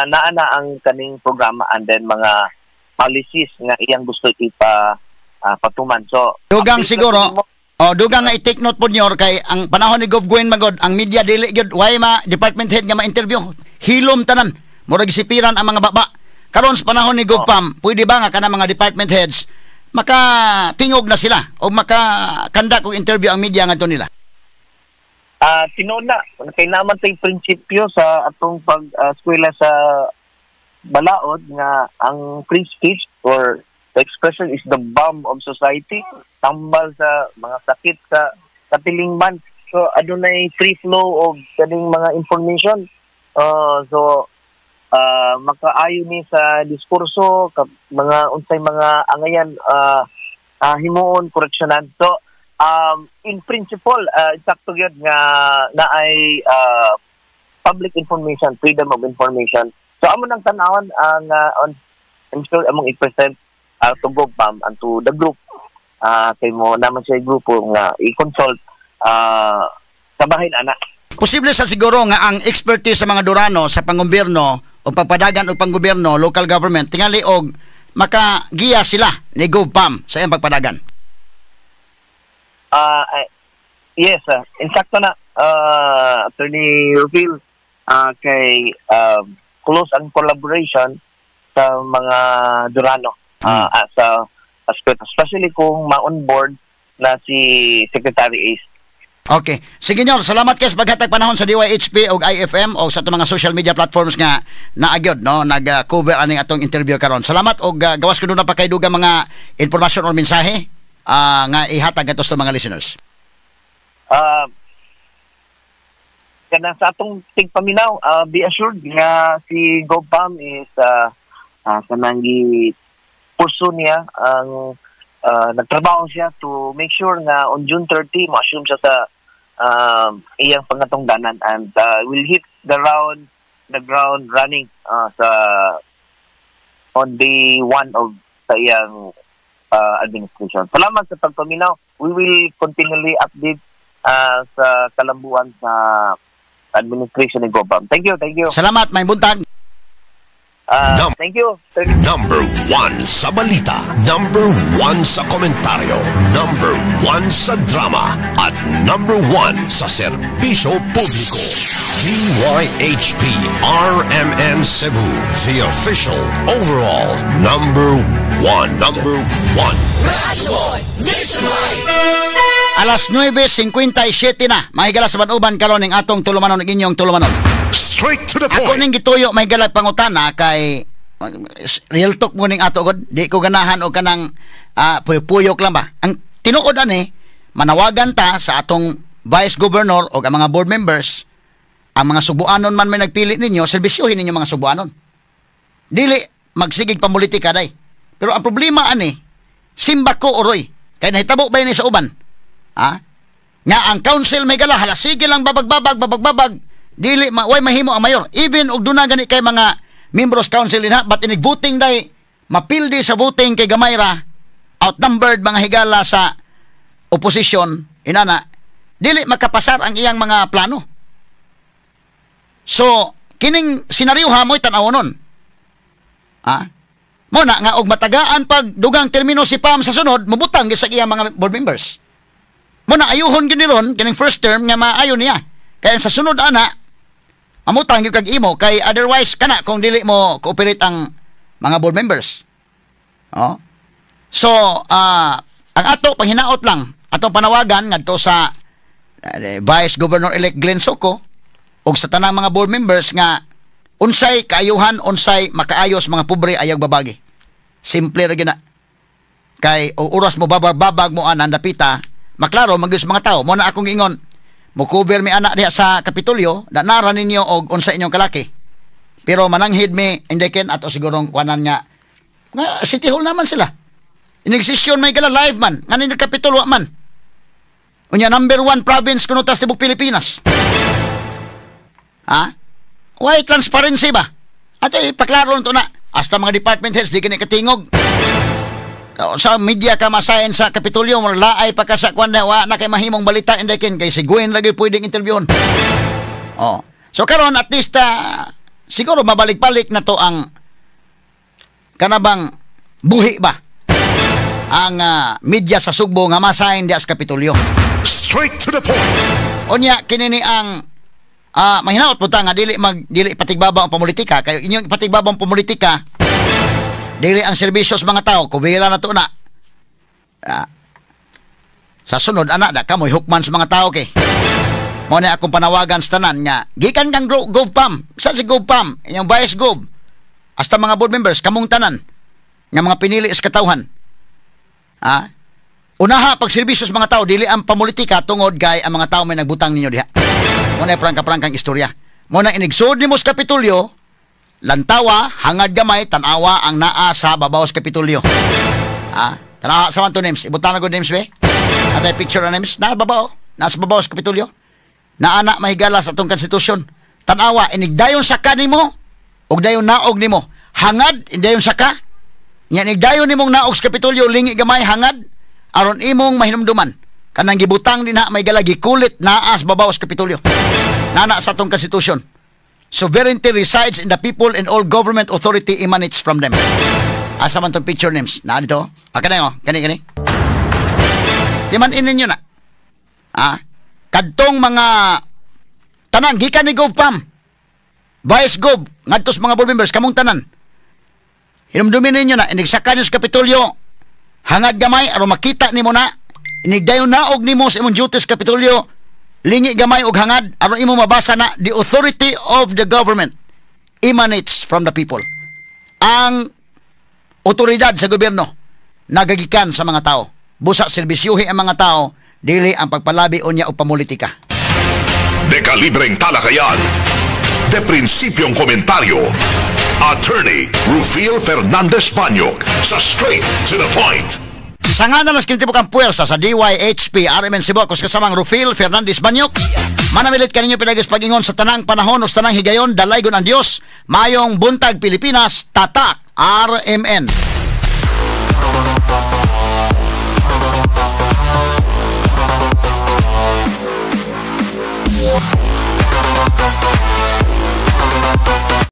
naa na ang kaning programa and then mga policies nga iyang gusto ipa patuman. So Dugang update siguro, lang nimo. Oh, dugang nga i-take note po niyo kay ang panahon ni Gov Gwen magod, ang media dili gyud way ma department head nga ma-interview. Hilom tanan. Murag sipiran ang mga baba. Karon sa panahon ni Gov Pam, pwede ba nga kana mga department heads maka tingog na sila o maka-conduct og interview ang media ngadto nila? Tinuod na kay naman tay prinsipyo sa atong pag eskwela sa balaod nga ang free speech or the expression is the balm of society, tambal sa mga sakit sa katilingban. So adunay free flow of kaning mga information. So Makaayo ni sa diskurso mga unsay mga angayan himuon, koreksyonan. So in principle, sakto gyud nga naay public information, freedom of information. So amo nang tan-awon ang on, I'm sure among i-present to GovPam and to the group, kay mo naman siya grupo nga i-consult sa bahin ana. Posible sa siguro nga ang expertise sa mga Durano sa pangobyerno o pagpadagan og panggobyerno, local government, tingali og makagiya sila ni GovPam sa iyang pagpadagan. Yes, insakto na, Attorney Rufil, kay close ang collaboration sa mga Durano sa aspeto, especially kung ma-on board na si Secretary Ace. Okay. Sige, Nyor, salamat kay sa paghatag panahon sa DYHP og IFM o sa atong mga social media platforms nga naagyod no nag-cover aning atong interview karon. Salamat og gawas kuno na pa kay dugang mga impormasyon or mensahe nga ihatag ato sa mga listeners. Kanang sa atong tigpaminaw, be assured nga si GovPam is kanang gi pursue niya ang nagtrabaho siya to make sure nga on June 30 mo-assume siya sa iyang pangatungdanan and will hit the ground running sa on day one of sa iyang administration. Salamat sa pagpaminaw. We will continually update sa kalambuan sa administration ni GovPam. Thank you, thank you. Salamat, may buntag. Thank you. Number 1 sa balita. Number 1 sa komentaryo. Number 1 sa drama. At number 1 sa serbisyo publiko. DYHP RMN Cebu. The official overall number 1. Number 1. Alas 9:57 na. Mahigala sa banuban karon ning atong tulumanon ug inyong tulumanon. Straight to the Ako point. ning gituyo, may galag pangutana kay real talk mo ning ato god. Di ko ganahan og kanang puyok-puyok lang ba. Ang tinuod ani, manawagan ta sa atong vice governor o ang mga board members, ang mga Sugbuanon man may nagpili ninyo, serbisyohin ninyo mga Sugbuanon. Dili magsigig pamulitika day. Pero ang problema ani, simba ko oroy. Kay nahitabo ba ni sa uban? Ha? Nga ang council may gala, hala sige lang babagbabag babagbabag. Dili ma way mahimo ang mayor. Even og duna gani kay mga members council dinha, but inig voting day mapildi sa voting kay gamay ra, outnumbered mga higala sa opposition inana, dili makapasar ang iyang mga plano. So kining senaryo ha mo'y tan-awonon. Ha? Mo na nga og matagaan pag dugang termino si Pam sa sunod, mobutang gyud sa iyang mga board members. Mo na ayuhon gyud ni ron kining first term nga maayo niya. Kaya sa sunod ana, amutang gyud kag imo kay otherwise kana kung dili mo cooperate ang mga board members. Oh. So, ang ato panghinaot lang, atong panawagan ngadto sa Vice Governor elect Glenn Soco ug sa tanang mga board members nga unsay kaayuhan, unsay makaayos mga pobre, ayaw babagi. Simple ra gyud na. Kay o oras mo babag-babag mo anan dapita, maklaro man gyud sa mga tao. Mo na akong ingon, mo cover mi ana diha sa Kapitolyo, na nara ninyo og unsa inyong kalaki. Pero mananghid mi indiken ato sigurong kuanan nga nga City Hall naman sila. Inig session may gala live man, nga ni Kapitolyo wa man. Unya number 1 province kuno tas tibok Pilipinas. Ha? Why transparency ba? At ipaklaro to na. Hasta mga department heads di kini katingog. Sa media ka masahin sa Kapitolyo, laay pa ka sa kwan na wa na kay mahimong balita indikin kay si Gwen lagi pwedeng interviewon. Oh. So karon at least siguro mabalik-balik na to ang kanabang buhi ba ang media sa Sugbo nga masahin diya sa Kapitolyo. Straight to the point. Unya kini ni ang mahinaot po ta nga dili patigbaba ang pamulitika kay inyong patigbaba ang pamulitika, dili ang serbisyo sa mga tao kubira na to na. Sa sunod ana da kamoy hukman sa mga tao kay mo na akong panawagan sa tanan nga gikan kang GovPam sa si GovPam, inyong Vice Gov, hasta mga board members, kamong tanan nga mga pinili sa katawhan. Unaha pagserbisyo sa mga tao, dili ang pamulitika, tungod kay ang mga tao may nagbutang ninyo diha. Mo na prangka-prangkang istorya. Mo na inigsud nimo sa Kapitolyo, Lantawa, hangad gamay, tanawa ang naa sa babaw sa Kapitolyo. Ah, tanawa sa man to, names. Ibutang na ko, names be. Atay picture na, names. Na babaw. Nasa babaw sa Kapitolyo. Naana, mahigala, sa atong konstitusyon. Tanawa, inigdayon sa kanimo ug dayon naog nimo. Hangad, indayon saka. Nya inigdayon nimong naog sa Kapitolyo, lingi gamay hangad aron imong mahinumduman. Kanang gibutang din na may gikulit naa sa babaw sa Kapitolyo. Nana sa atong konstitusyon. Sovereignty resides in the people and all government authority emanates from them. Asa man tong picture, names? Na dito? Ah, kani oh, kani kani. Di man ininyo na. Ah, kadtong mga tanan gikan ni Gov Pam. Vice Gov ngadto sa mga board members, kamong tanan. Hinumdumin ninyo na inigsaka ninyo sa Kapitolyo, hangad gamay aron makita nimo na. Inigdayon naog nimo sa imong duties Kapitolyo, lingi gamay og hangad aron imo mabasa na the authority of the government emanates from the people. Ang otoridad sa gobyerno nagagikan sa mga tao. Busa serbisyuhi ang mga tao, dili ang pagpalabi unya o pamulitika. De kalibreng talakayan. De prinsipyong komentaryo. Attorney Rufil Fernandez Banyok sa Straight to the Point. Sa nga na las kinitibok ang puwersa sa DYHP RMN Cebu, ako sa kasamang Rufil Fernandez Banyok. Manamilit kaninyo pinagis pag-ingon sa tanang panahon o sa tanang higayon, dalaygon ang Dios. Mayong buntag, Pilipinas, Tatak RMN.